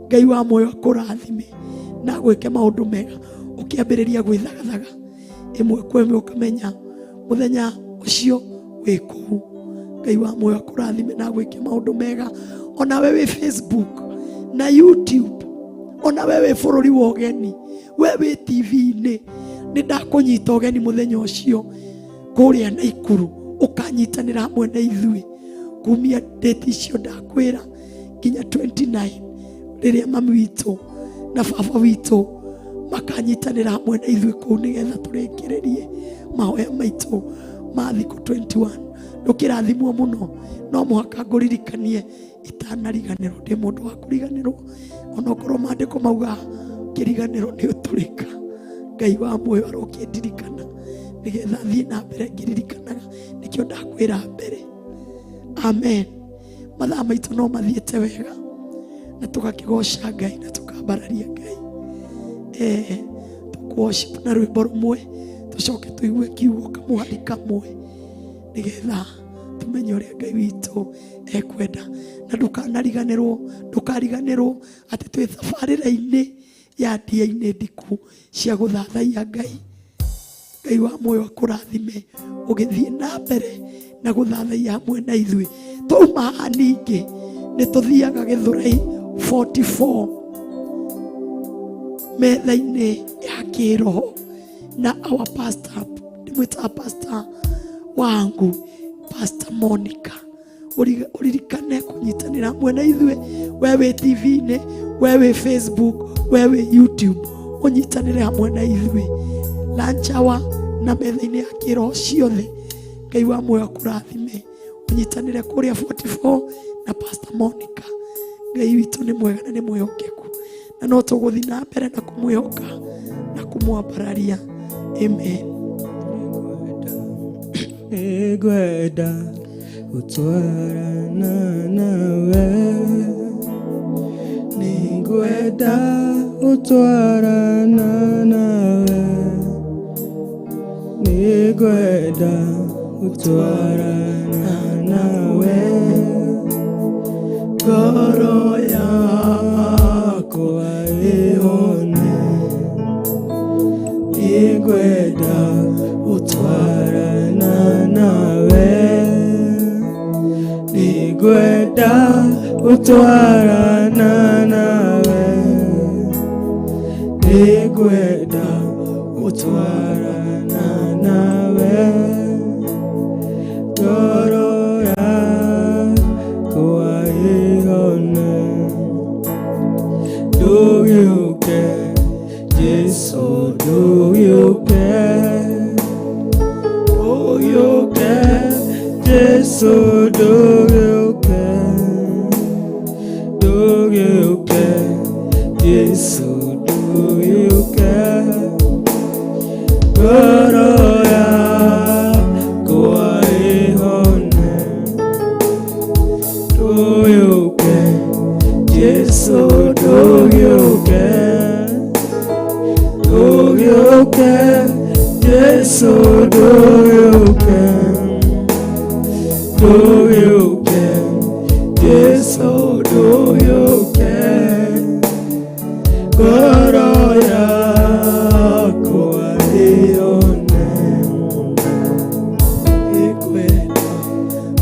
Ngai wa muoyo akũrathime na gwĩke maũndũ mega, ũkĩambĩrĩria gwĩthagathaga ĩmwe kwa ĩmwe, ũkamenya mũthenya ũcio wĩ kũu. Ngai wa muoyo akũrathime na gwĩke maũndũ mega. Ona we wĩ Facebook na YouTube, ona we wĩ bũrũri wa ũgeni, we wĩ TV-inĩ, nĩ ndakũnyita ũgeni mũthenya ũcio kũrĩa Naikuru, ũkanyitanĩra hamwe na ithuĩ kumia date icio ndakwĩra nginya 29, rĩrĩa mami witũ na baba witũ makanyitanĩra hamwe na ithuĩ kũu, nĩgetha tũrĩkĩrĩrie mahoya maitũ ma thikũ 21. Ndũkĩrathimwo mũno. No mũhaka ngũririkanie itanariganĩrwo. Ndĩ mũndũ wa kũriganĩrwo, onokorwo maandĩko mauga kĩriganĩro nĩ ũtũrĩka. Ngai wa muoyo arokĩndirikana nĩgetha thiĩ na mbere ngĩririkanaga. Nĩkĩo ndakwĩra mbere. Amen. Mathaa maitũ no mathiĩte wega, na tũgakĩgoca Ngai na tũkambararia Ngai. Tũkũ-worship na rwĩmbo rũmwe, tũcoke tũigue kiugo kamũhari kamwe, nĩgetha tũmenye ũrĩa Ngai witũ ekwenda. Na ndũkanariganĩrwo, ndũkariganĩrwo atĩ twĩ thabarĩra-inĩ ya ndia-inĩ ndiku cia gũthathaiya Ngai. Ngai wa muoyo akũrathime ũgĩthiĩ na mbere na gũthathaiya hamwe na ithuĩ. Twauma haha ningĩ nĩ tũthiaga Gĩthũrai 44 metha-inĩ ya kĩroho na our pastor, ndĩmwĩtaga pastor wangu, Pastor Monica. Ũririkane kũnyitanĩra hamwe na ithuĩ, we wĩ TV-inĩ, we wĩ Facebook, we wĩ YouTube, ũnyitanĩre hamwe na ithuĩ lunch hour na metha-inĩ ya kĩroho ciothe. Ngai wa muoyo akũrathime, ũnyitanĩre kũrĩa 44 na Pastor Monica. Ngai witũ nĩ mwega na nĩ mwĩhokeku, na no tũgũthiĩ na mbere na kũmwĩhoka na kũmwambararia. Amen. Nĩngwenda gũtwarana nawe, nĩngwenda gũtwarana nawe, nĩngwenda gũtwarana nawe, ngoro yakwa ĩhone, nĩngwenda gũtwarana nawe, nĩngwenda gũtwarana nawe, nĩngwenda gũtwarana nawe, ngoro yakwa ĩhone. Ndũgĩũke Jesu, ndũgĩũke, ndũgĩũke Jesu, ndũgĩũke, ndũgĩũke Jesu, ndũgĩũke, ngoro yakwa ĩhone. Ndũgĩũke Jesu, ndũgĩũke, ndũgĩũke Jesu, ndũgĩũke, ndũgĩũke Jesu, ndũgĩũke, ngoro yakwa ĩhone. Nĩngwenda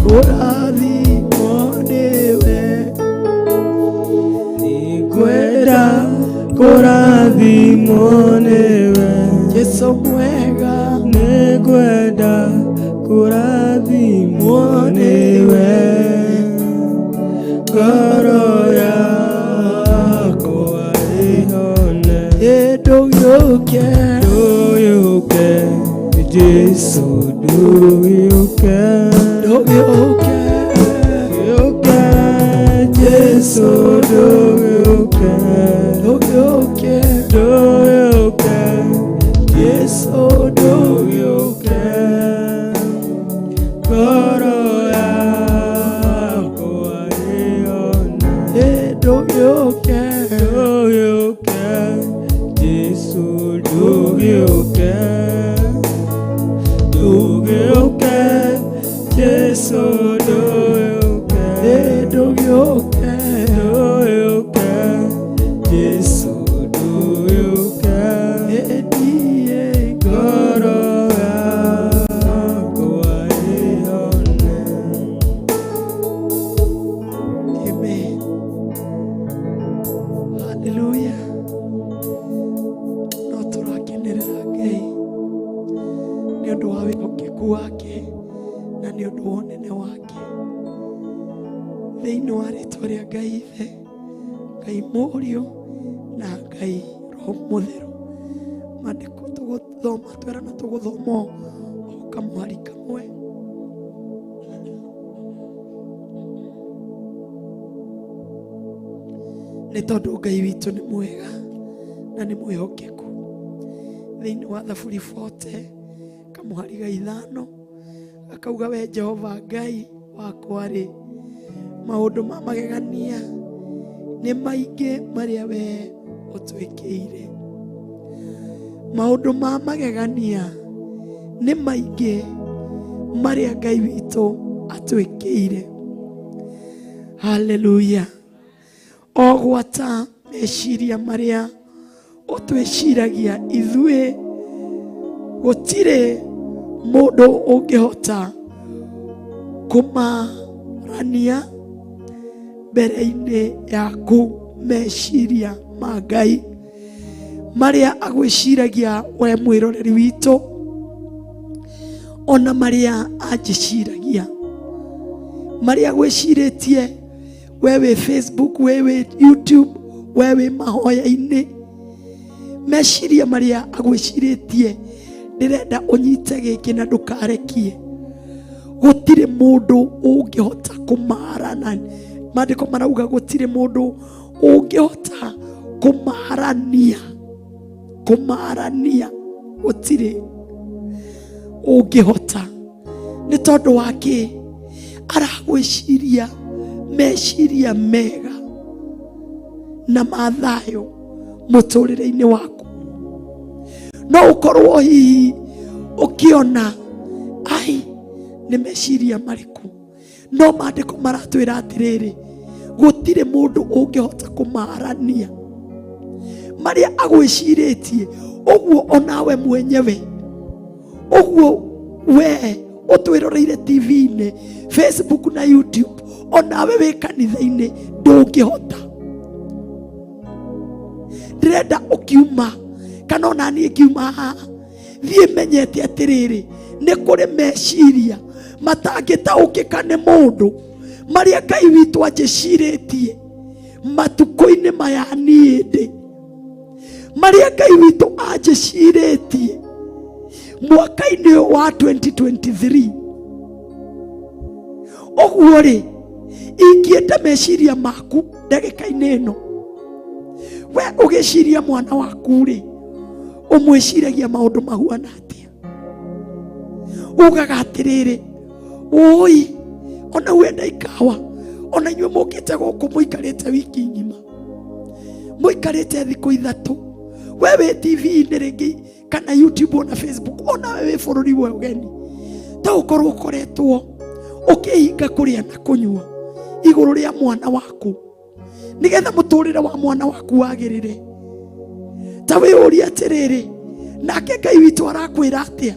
kũrathimwo nĩwe, Nĩngwenda kũrathimwo nĩwe, Jesu mwega, nĩngwenda kũrathimwo nĩwe, ngoro yakwa ĩhone. Ndũgĩũke, Ndũgĩũke Jesu, ndũgĩũke, ndũgĩũke, ndũgĩũke Jesu, ndũgĩũke, ndũgĩũke, ndũgĩũke Jesu, ndũgĩũke, ngoro yakwa ĩhone. Ndũgĩũke, Ndũgĩũke Jesu, ndũgĩũke, ndũgĩũke Jesu, ndũgĩũke, ndũgĩũke, ndũgĩũke Jesu, ndũgĩũke, niĩ ngoro yakwa ĩhone. Amen. Hallelujah. No tũrakenerera Ngai nĩ ũndũ wa wĩhokeku wake na nĩ ũndũ wa ũnene wake. Thĩinĩ wa rĩtwa rĩa Ngai Ithe, Ngai Mũriũ na Ngai Roho Mũtheru. Maandĩko tũgũthoma, twerana tũgũthoma o kamũhari kamwe. Nĩ tondũ Ngai witũ nĩ mwega na nĩ mwĩhokeku. Thĩinĩ wa Thaburi 40 kamũhari ga 5 akauga, we Jehova Ngai wakwa rĩ, maũndũ ma magegania nĩ maingĩ marĩa we ũtwĩkĩire. Maũndũ ma magegania nĩ maingĩ marĩa Ngai witũ atwĩkĩire. Haleluya. O gwata meciria marĩa ũtwĩciragia ithuĩ, gũtirĩ mũndũ ũngĩhota kũmarora. Kwarania mbere-inĩ yaku meciria ma Ngai marĩa agwĩciragia we mwĩroreri witũ, ona marĩa anjĩciragia, marĩa agwĩcirĩtie we wĩ Facebook, we wĩ YouTube, we wĩ mahoya-inĩ, meciria marĩa agwĩcirĩtie. Ndĩrenda ũnyite gĩkĩ na ndũkarekie. Gũtirĩ mũndũ ũngĩhota kũmarana. Maandĩko marauga gũtirĩ mũndũ ũngĩhota kũmarania, kũmarania gũtirĩ ũngĩhota. Nĩ tondũ wa kĩ? Aragwĩciria meciria mega na ma thayũ mũtũrĩre-inĩ waku. No ũkorwo hihi ũkĩona ai nĩ meciria marĩkũ, no maandĩko maratwĩra atĩrĩrĩ, gũtirĩ mũndũ ũngĩhota kũmarania marĩa agwĩcirĩtie. Ũguo onawe mwenyewe, ũguo we ũtwĩroreire TV-inĩ, Facebook na YouTube, onawe wĩ kanitha-inĩ, ndũngĩhota. Ndĩrenda ũkiuma kana ona niĩ ngiuma haha, thiĩ menyete atĩrĩrĩ, nĩ kũrĩ meciria matangĩtaũkĩka nĩ mũndũ marĩa Ngai witũ anjĩcirĩtie matukũ-inĩ maya niĩ ndĩ, marĩa Ngai witũ anjĩcirĩtie mwaka-inĩ ũyũ wa 2023. Ũguo rĩ, ingĩenda meciria maku ndagĩka-inĩ ĩno, we ũgĩciria mwana waku rĩ, ũmwĩciragia maũndũ mahuana atĩa? Ugaga atĩrĩrĩ, ũi ona wenda ikawa, ona inyuĩ mũkĩte gũkũ mũikarĩte wiki ng'ima, mũikarĩte thikũ 3, we wĩ TV-inĩ rĩngĩ kana YouTube ona Facebook, ona we wĩ bũrũri wa ũgeni, ta ũkorwo ũkoretwo ũkĩhinga kũrĩa na kũnyua igũrũ rĩa mwana waku nigetha mũtũrĩre wa mwana waku wagĩrĩre. Ta wĩyũrie atĩrĩrĩ, nake Ngai witũ arakwĩra atĩa?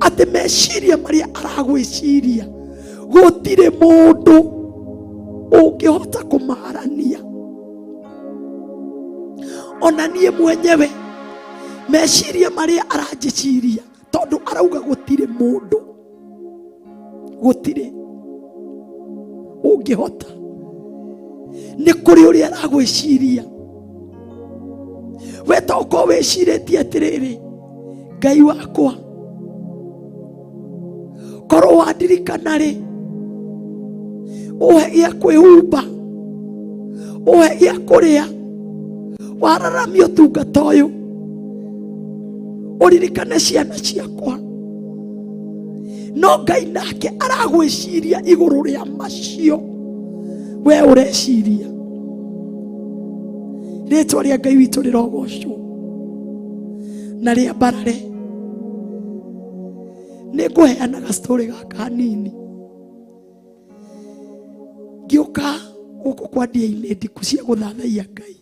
Atĩ meciria marĩa aragwĩciria gũtirĩ mũndũ ũngĩhota kũmarania. Ona niĩ mwenyewe meciria marĩa aranjĩciria, tondũ arauga gũtirĩ mũndũ, gũtirĩ ũngĩhota. Nĩ kũrĩ ũrĩa aragwĩciria we, to ũkorwo wĩcirĩtie atĩrĩrĩ, Ngai wakwa, korwo wandirikana rĩ, ũhe gĩa kwĩhumba, ũhe gĩa kũrĩa, wararamia ũtungata ũyũ, ũririkane ciana ciakwa. No Ngai nake aragwĩciria igũrũ rĩa macio we ũreciria. Rĩtwa rĩa Ngai witũ rĩrogocwo na rĩambarare. Nĩ ngũheana gastorĩ gaka hanini. Ngĩũka gũkũ kwa ndia-inĩ ndiku cia gũthathaiya Ngai,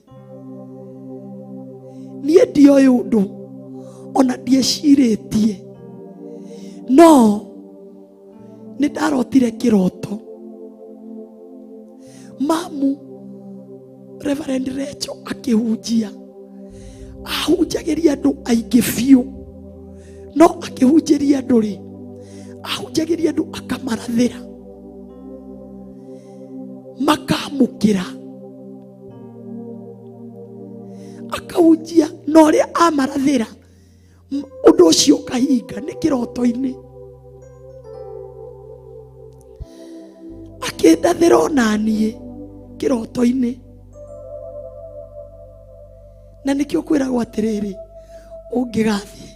niĩ ndioĩ ũndũ ona ndiecirĩtie, no nĩ ndarotire kĩroto. Mamu Reverend Recho akĩhunjia, ahunjagĩria andũ aingĩ biũ, no akĩhunjĩria andũ rĩ, ahunjagĩria andũ akamarathĩra, makamũkĩra. Akahunjia na ũrĩa amarathĩra, ũndũ ũcio ũkahinga. Nĩ kĩroto-inĩ akĩndathĩra onaniĩ kĩroto-inĩ, na nĩkĩo kwĩragwo atĩrĩrĩ, ũngĩgathiĩ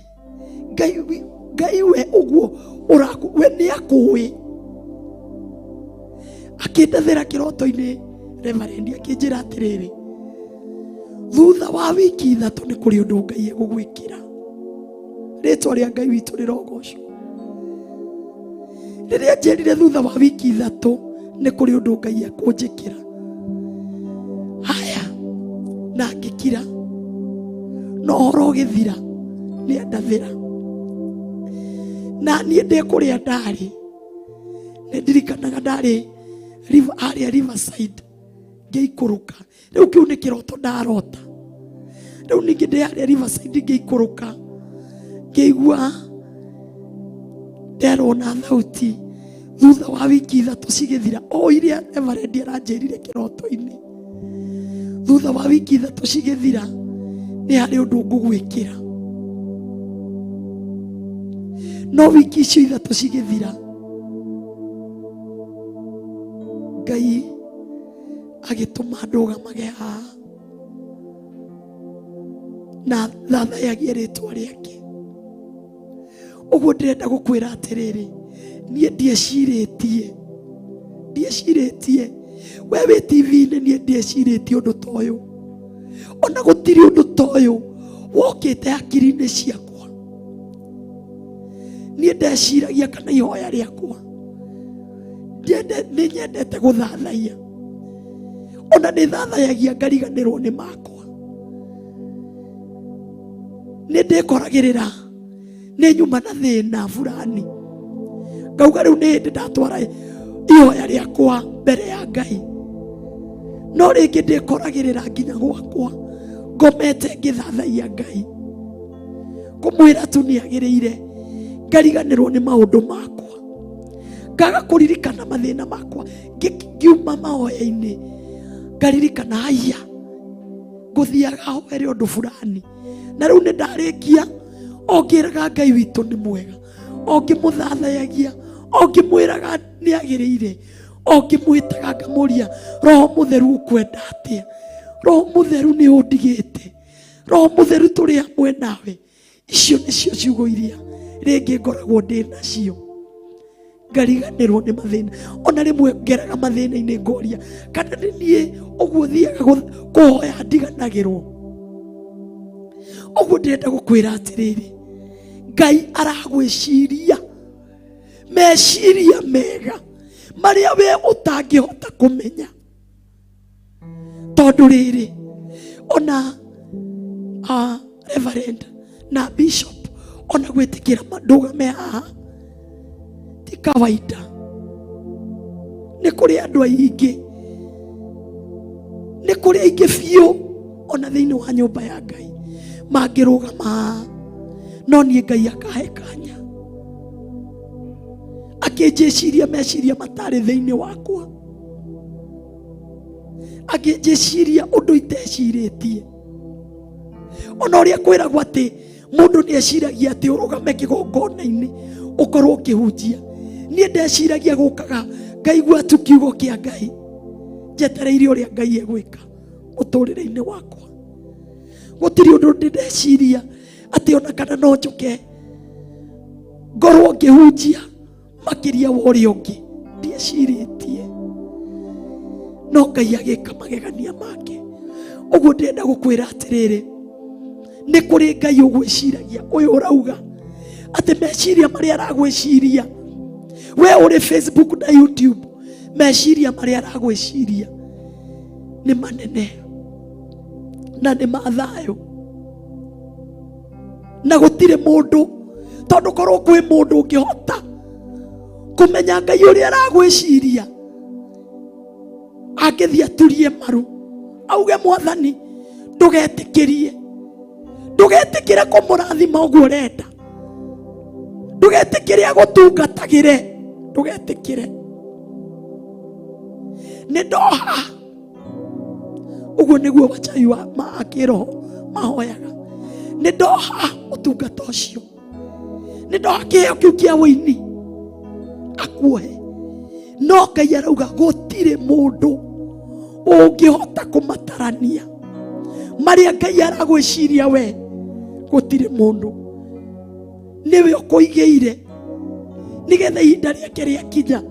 Ngai Ngai we ũguo ũraku we nĩ akũĩ. Akĩndathĩra kĩroto-inĩ reverend, akĩnjĩra atĩrĩrĩ, thutha wa wiki 3 nĩ kũrĩ ũndũ Ngai egũgwĩkĩra. Rĩtwa rĩa Ngai witũ rĩrogocwo. Rĩrĩa njĩrire thutha wa wiki 3 nĩ kũrĩ ũndũ Ngai ekũnjĩkĩra, haya na ngĩkira, no ũhoro ũgĩthira nĩ andathĩra. Na niĩ ndĩ kũrĩa ndarĩ, nĩ ndirikanaga ndarĩ River, harĩa Riverside ngĩikũrũka. Rĩu kĩu nĩ kĩroto ndarota. Rĩu ningĩ ndĩ harĩa Riverside ngĩikũrũka, ngĩigua nderwo na thauti thutha wa wiki 3 cigĩthira, o iria Reverend aranjĩrire kĩroto-inĩ. Thutha wa wiki 3 cigĩthira, nĩ harĩ ũndũ ngũgwĩkĩra. No wiki icio 3 cigĩthira, Ngai agĩtũma ndũgamage haha na thathayagie rĩtwa rĩake. Ũguo ndĩrenda gũkwĩra atĩrĩrĩ, niĩ ndiecirĩtie, ndiecirĩtie we wĩ TV-inĩ, niĩ ndiecirĩtie ũndũ ta ũyũ, ona gũtirĩ ũndũ ta ũyũ wokĩte hakiri-inĩ ciakwa. Niĩ ndeciragia kana ihoya rĩakwa, nĩ nyendete gũthathaiya, ona nĩ thathayagia ngariganĩrwo nĩ makwa. Nĩ ndĩkoragĩrĩra nĩ nyuma na thĩna fulani, ngauga rĩu nĩ hĩndĩ ndatwara ihoya rĩakwa mbere ya Ngai. No rĩngĩ ndĩkoragĩrĩra nginya gwakwa ngomete ngĩthathaiya Ngai, kũmwĩra tu nĩ agĩrĩire, ngariganĩrwo nĩ maũndũ makwa, ngaga kũririkana mathĩna makwa. Ngiuma mahoya-inĩ ngaririkana, haiya, ngũthiaga hoere ũndũ fulani, na rĩu nĩ ndarĩkia o ngĩraga Ngai witũ nĩ mwega, o ngĩmũthathayagia, o ngĩmwĩraga nĩ agĩrĩire, o ngĩmwĩtaga ngamũria, Roho Mũtheru ũkwenda atĩa? Roho Mũtheru nĩ ũndigĩte, Roho Mũtheru tũrĩ hamwe nawe. Icio nĩcio ciugo iria rĩngĩ ngoragwo ndĩ nacio, ngariganĩrwo nĩ mathĩna. Ona rĩmwe ngeraga mathĩna-inĩ ngoria kana nĩ niĩ ũguo thiaga kũhoya ndiganagĩrwo. Ũguo ndĩrenda gũkwĩra atĩrĩrĩ, Ngai aragwĩciria meciria mega marĩa we ũtangĩhota kũmenya, tondũ rĩrĩ ona Reverend na Bishop ona gwĩtĩkĩra ndũgame haha ti kawaida. Nĩ kũrĩ andũ aingĩ, nĩ kũrĩ aingĩ biũ ona thĩinĩ wa nyũmba ya Ngai mangĩrũgama haha, no niĩ Ngai akahe kanya akĩnjĩciria meciria matarĩ thĩinĩ wakwa, akĩnjĩciria ũndũ itecirĩtie. Ona ũrĩa kwĩragwo atĩ mũndũ nĩ eciragia atĩ ũrũgame kĩgongona-inĩ ũkorwo ũkĩhunjia, niĩ ndeciragia gũkaga ngaigua tu kiugo kĩa Ngai, njetereire ũrĩa Ngai egwĩka mũtũrĩre-inĩ wakwa. Gũtirĩ ũndũ ndĩ ndeciria atĩ ona kana no njũke ngorwo ngĩhunjia makĩria wa ũrĩa ũngĩ, ndiecirĩtie, no Ngai agĩka magegania make. Ũguo ndĩrenda gũkwĩra atĩrĩrĩ, nĩ kũrĩ Ngai ũgwĩciragia, ũyũ ũrauga atĩ meciria marĩa aragwĩciria we ũrĩ Facebook na YouTube, meciria marĩa aragwĩciria nĩ manene na nĩ ma thayũ, na gũtirĩ mũndũ, tondũ korwo kwĩ mũndũ ũngĩhota kũmenya Ngai ũrĩa aragwĩciria, angĩthiĩ aturie maru auge, Mwathani, ndũgetĩkĩrie, ndũgetĩkĩre kũmũrathima ũguo ũrenda, ndũgetĩkĩre agũtungatagĩre, ndũgetĩkĩre, nĩ ndoha. Ũguo nĩguo wachai wa ma kĩroho mahoyaga, nĩ ndoha ũtungata ũcio, nĩ ndoha kĩheo kĩu kĩa wũini akuohe. No Ngai arauga gũtirĩ mũndũ ũngĩhota kũmatarania marĩa Ngai aragwĩciria we, gũtirĩ mũndũ, nĩwe ũkũigĩire nĩgetha ihinda rĩake rĩakinya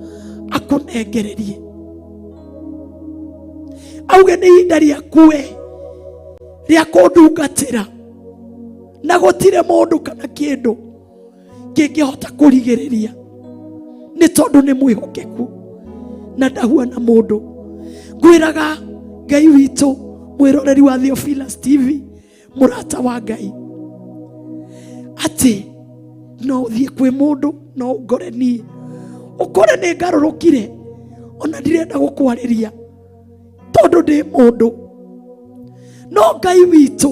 akũnengererie, auge nĩ ihinda rĩaku we rĩa kũndungatĩra, na gũtirĩ mũndũ kana kĩndũ kĩngĩhota kũrigĩrĩria, nĩ tondũ nĩ mwĩhokeku na ndahuana mũndũ. Ngwĩraga Ngai witũ, mwĩroreri wa Theophilus TV, mũrata wa Ngai, atĩ no ũthiĩ kwĩ mũndũ, no ũngore niĩ, ũkore nĩ ngarũrũkire, Ona ndirenda gũkwarĩria tondũ ndĩ mũndũ. No Ngai witũ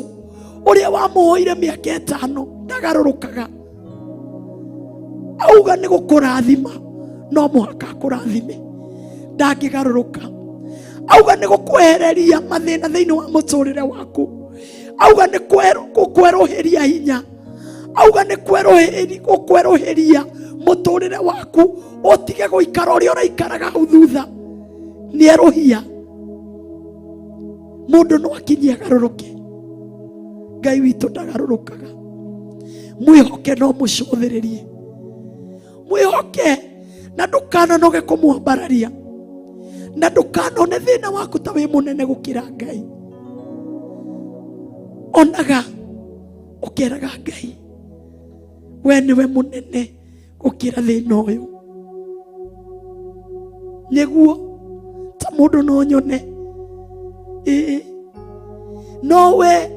ũrĩa wamũhoire mĩaka 5 ndagarũrũkaga. Auga nĩ gũkũrathima no mũhaka akũrathime, ndangĩgarũrũka. Auga nĩ gũkwehereria mathĩna thĩinĩ wa mũtũrĩre waku. Auga nĩ gũkwerũhĩria hinya. Auga nĩ gũkwerũhĩria mũtũrĩre waku ũtige gũikara ũrĩa ũraikaraga hau thutha. Nĩ erũhia. Mũndũ no akinyie agarũrũke. Ngai witũ ndagarũrũkaga. Mwĩhoke no mũcũthĩrĩrie. Mwĩhoke na ndũkananoge kũmwambararia, na ndũkanone thĩna waku ta wĩ mũnene gũkĩra Ngai. Onaga ũkeraga Ngai, we nĩwe mũnene gũkĩra thĩna ũyũ. Nĩguo ta mũndũ no nyone, ĩĩ, no we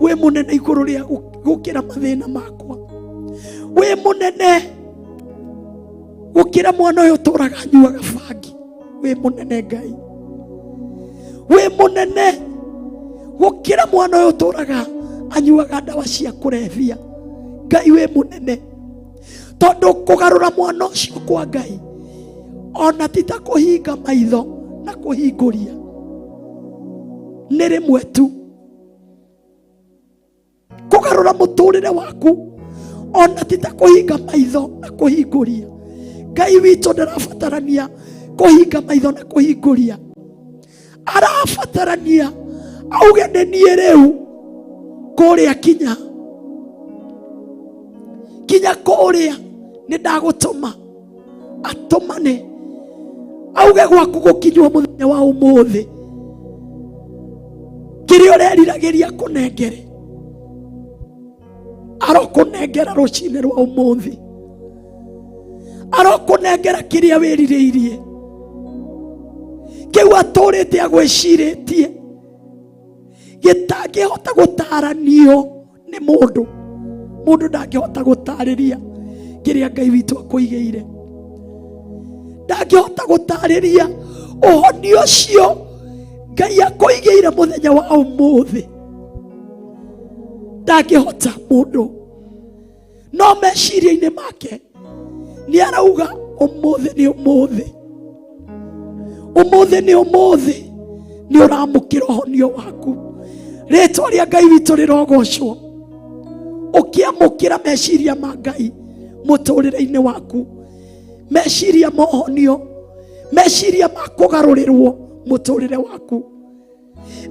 wĩ mũnene igũrũ rĩa gũkĩra mathĩna makwa. Wĩ mũnene gũkĩra mwana ũyũ ũtũraga anyuaga bangi. Wĩ mũnene Ngai, wĩ mũnene gũkĩra mwana ũyũ ũtũraga anyuaga ndawa cia kũrebia. Ngai wĩ mũnene, tondũ kũgarũra mwana ũcio kwa Ngai ona ti ta kũhinga maitho na kũhingũria, nĩ rĩmwe tu. Kũgarũra mũtũrĩre waku ona ti ta kũhinga maitho na kũhingũria. Ngai witũ ndarabatarania kũhinga maitho na kũhingũria, arabatarania auge nĩ niĩ rĩu kũrĩa kinya kinya kũrĩa nĩ ndagũtũma. Atũmane auge gwaku gũkinywo mũthenya wa ũmũthĩ, kĩrĩa ũreriragĩria kũnengere arokũnengera rũcinĩ rwa ũmũthĩ, arokũnengera kĩrĩa wĩrirĩirie, kĩu atũrĩte agwĩcirĩtie gĩtangĩhota gũtaranio nĩ mũndũ. Mũndũ ndangĩhota gũtarĩria kĩrĩa Ngai witũ akũigĩire, ndangĩhota gũtarĩria ũhonio ũcio Ngai akũigĩire mũthenya wa ũmũthĩ, ndangĩhota mũndũ. No meciria-inĩ make nĩ arauga ũmũthĩ nĩ ũmũthĩ, ũmũthĩ nĩ ũmũthĩ, nĩ ũramũkĩra ũhonio waku. Rĩtwa rĩa Ngai witũ rĩrogocwo. Ũkĩamũkĩra meciria ma Ngai mũtũrĩre-inĩ waku, meciria ma ũhonio, meciria ma kũgarũrĩrwo mũtũrĩre waku,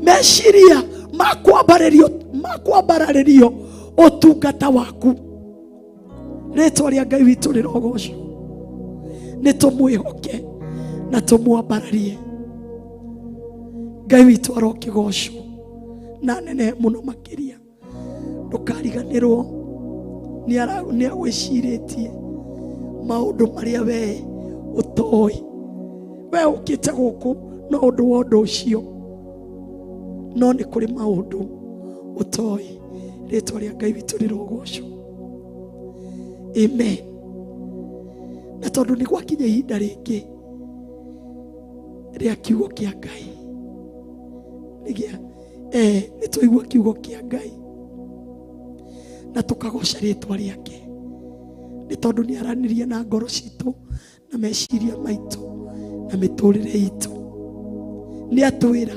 meciria ma kwambarĩrio, ma kwambararĩrio ũtungata waku. Rĩtwa rĩa Ngai witũ rĩrogocwo. Nĩ tũmwĩhoke na tũmwambararie. Ngai witũ arokĩgocwo na nene mũno makĩria. Ndũkariganĩrwo nĩ agwĩcirĩtie maũndũ marĩa we ũtoĩ. We ũkĩte gũkũ no ũndũ wa ũndũ ũcio, no nĩ kũrĩ maũndũ ũtoĩ. Rĩtwa rĩa Ngai witũ rĩrogocwo. Amen. Na tondũ nĩ gwakinya ihinda rĩngĩ rĩa kiugo kĩa Ngai, nĩ twaigua kiugo kĩa Ngai na tũkagoca rĩtwa rĩake, nĩ tondũ nĩ aranĩria na ngoro citũ na meciria maitũ na mĩtũrĩre itũ. Nĩ atwĩra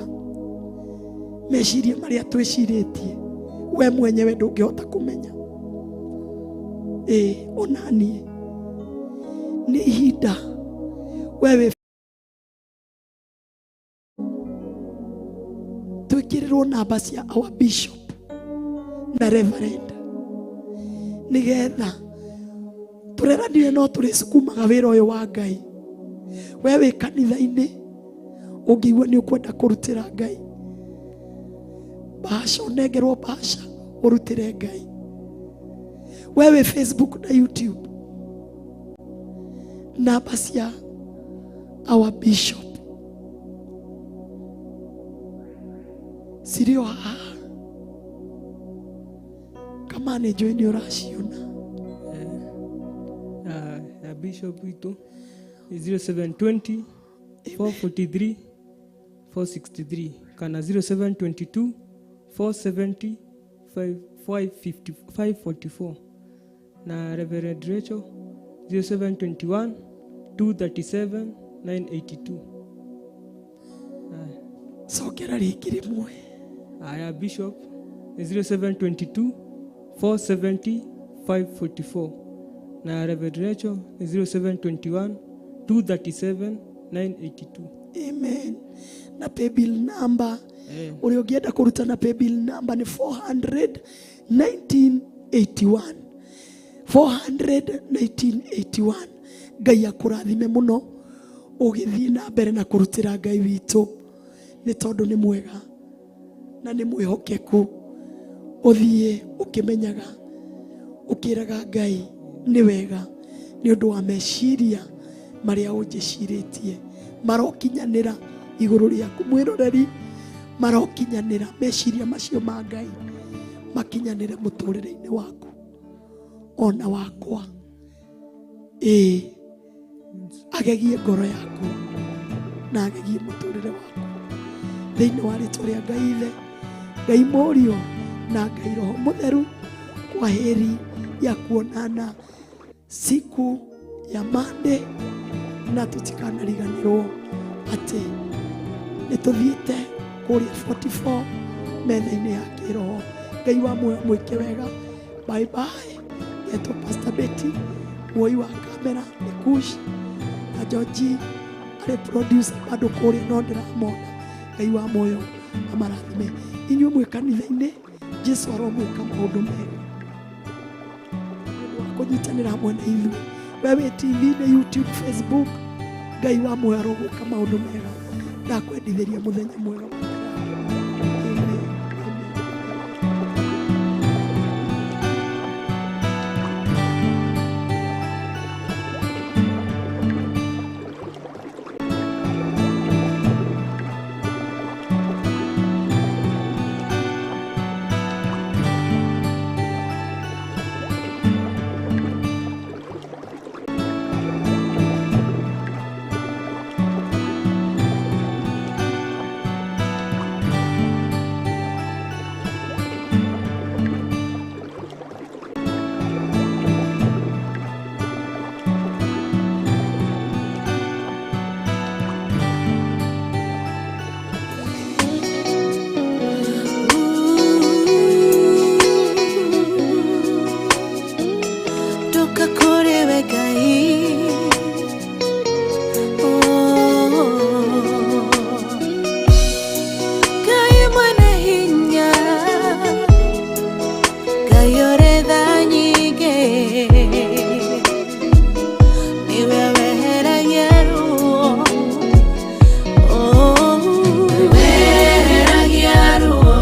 meciria marĩa twĩcirĩtie, we mwenyewe ndũngĩhota kũmenya. Ona niĩ nĩ ihinda we wĩ twĩkĩrĩrwo namba cia our bishop na reverend, nĩgetha tũreranire no tũrĩcukumaga wĩra ũyũ wa Ngai. We wĩ kanitha-inĩ ũngĩigua nĩ ũkwenda kũrutĩra Ngai bahasha, ũnengerwo bahasha ũrutĩre Ngai. We wĩ Facebook na YouTube, namba cia our bishop cirĩ o haha. Kama nĩ njũĩ nĩ ũraciona. Ya bishop witũ 0720 443 463 kana 0722 470 550 544 na Reverend Rachel 0721 237 982. Aya. Cokera rĩngĩ rĩmwe. Aya, Bishop 0722 470 544 na Reverend Rachel 0721 237 982. Amen. Na paybill number, ũrĩa ũngĩenda kũruta na paybill number nĩ 400 1981, 400 1981. Ngai akũrathime mũno ũgĩthiĩ na mbere na kũrutĩra Ngai witũ, nĩ tondũ nĩ mwega na nĩ mwĩhokeku. Ũthiĩ ũkĩmenyaga, ũkĩraga Ngai nĩ wega nĩ ũndũ wa meciria marĩa ũnjĩcirĩtie marokinyanĩra igũrũ rĩaku mwĩroreri, marokinyanĩra meciria macio ma Ngai makinyanĩre mũtũrĩre-inĩ waku ona wakwa. Ĩĩ, agegie ngoro yaku na agegie mũtũrĩre waku thĩinĩ wa rĩtwa rĩa Ngai Ithe, Ngai Mũriũ na Ngai Roho Mũtheru. Kwa heri ya kuonana siku ya Monday, na tũtikanariganĩrwo atĩ nĩ tũthiĩte kũrĩa 44 metha-inĩ ya kĩroho. Ngai wa muoyo mwĩke wega. Bye bye. Etwo Pastor Betty, muoi wa kamera nĩ Kush na Georgie arĩ producer bado kũrĩa, no ndĩramona. Ngai wa muoyo amarathime. Inyuĩ mwĩ kanitha-inĩ, Jesu aromwĩka maũndũ mega kũnyitanĩra hamwe na ithuĩ. We wĩ TV-inĩ, YouTube, Facebook, Ngai wa muoyo arogwĩka maũndũ mega. Ndakwendithĩria mũthenya mwega. Amen. Amen. Toka kũrĩ we Ngai. Oh. Ngai mwene hinya, Ngai ũrĩ tha nyingĩ, nĩwe weheragia ruo. Oh. Weheragia ruo,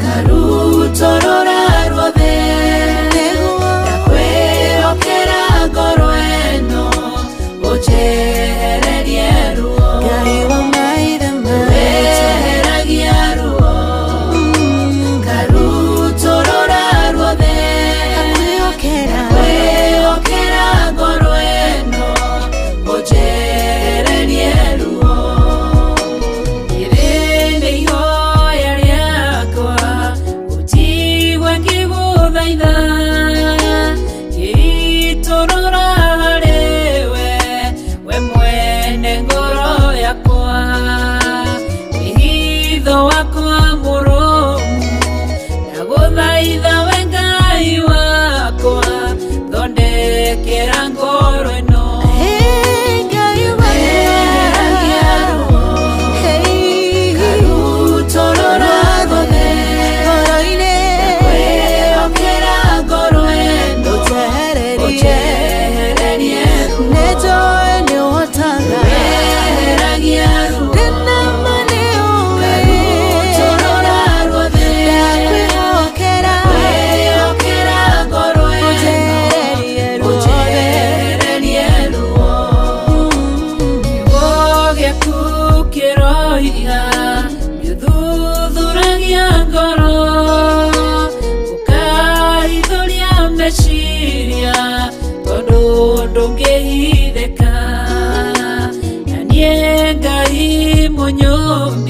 karutorora ruothe. Nĩguo. Ndakwĩhokera ngoro ĩno, ũnjehererie ruo. Ngai wa maithe maitũ. Weheragia ruo, karutorora ruothe. Ndakwĩhokera. Ndakwĩhokera ngoro ĩno, ũnjehererie ruo. Rĩrĩ nĩ ihoya rĩakwa, ũnjigue ngĩgũthaitha, ngĩitũrũra harĩwe, we mwene ngoro yakwa. Wĩhitho wakwa mũrũmu, ndagũthaitha we Ngai wakwa, thondekera ngoro ĩno. Hey, Ngai wakwa. Weheragia ruo, Hey. karutorora ruothe. Ngoro-inĩ. Ndakwĩhokera ngoro ĩno, Ũnjehererie. ũnjehererie ruo. Nĩnjũĩ nĩũhotaga. Weheragia ruo, Ndĩna ma nĩũĩ. karutorora ruothe. Ndakwĩhokera. Ndakwĩhokera ngoro ĩno, Ũnjehererie ruothe. ũnjehererie ruo. Kiugo gĩaku kĩroiga nĩũthuthuragia ngoro, ũkaithũria meciria, tondũ ndũngĩhithĩka. Na niĩ Nĩwe.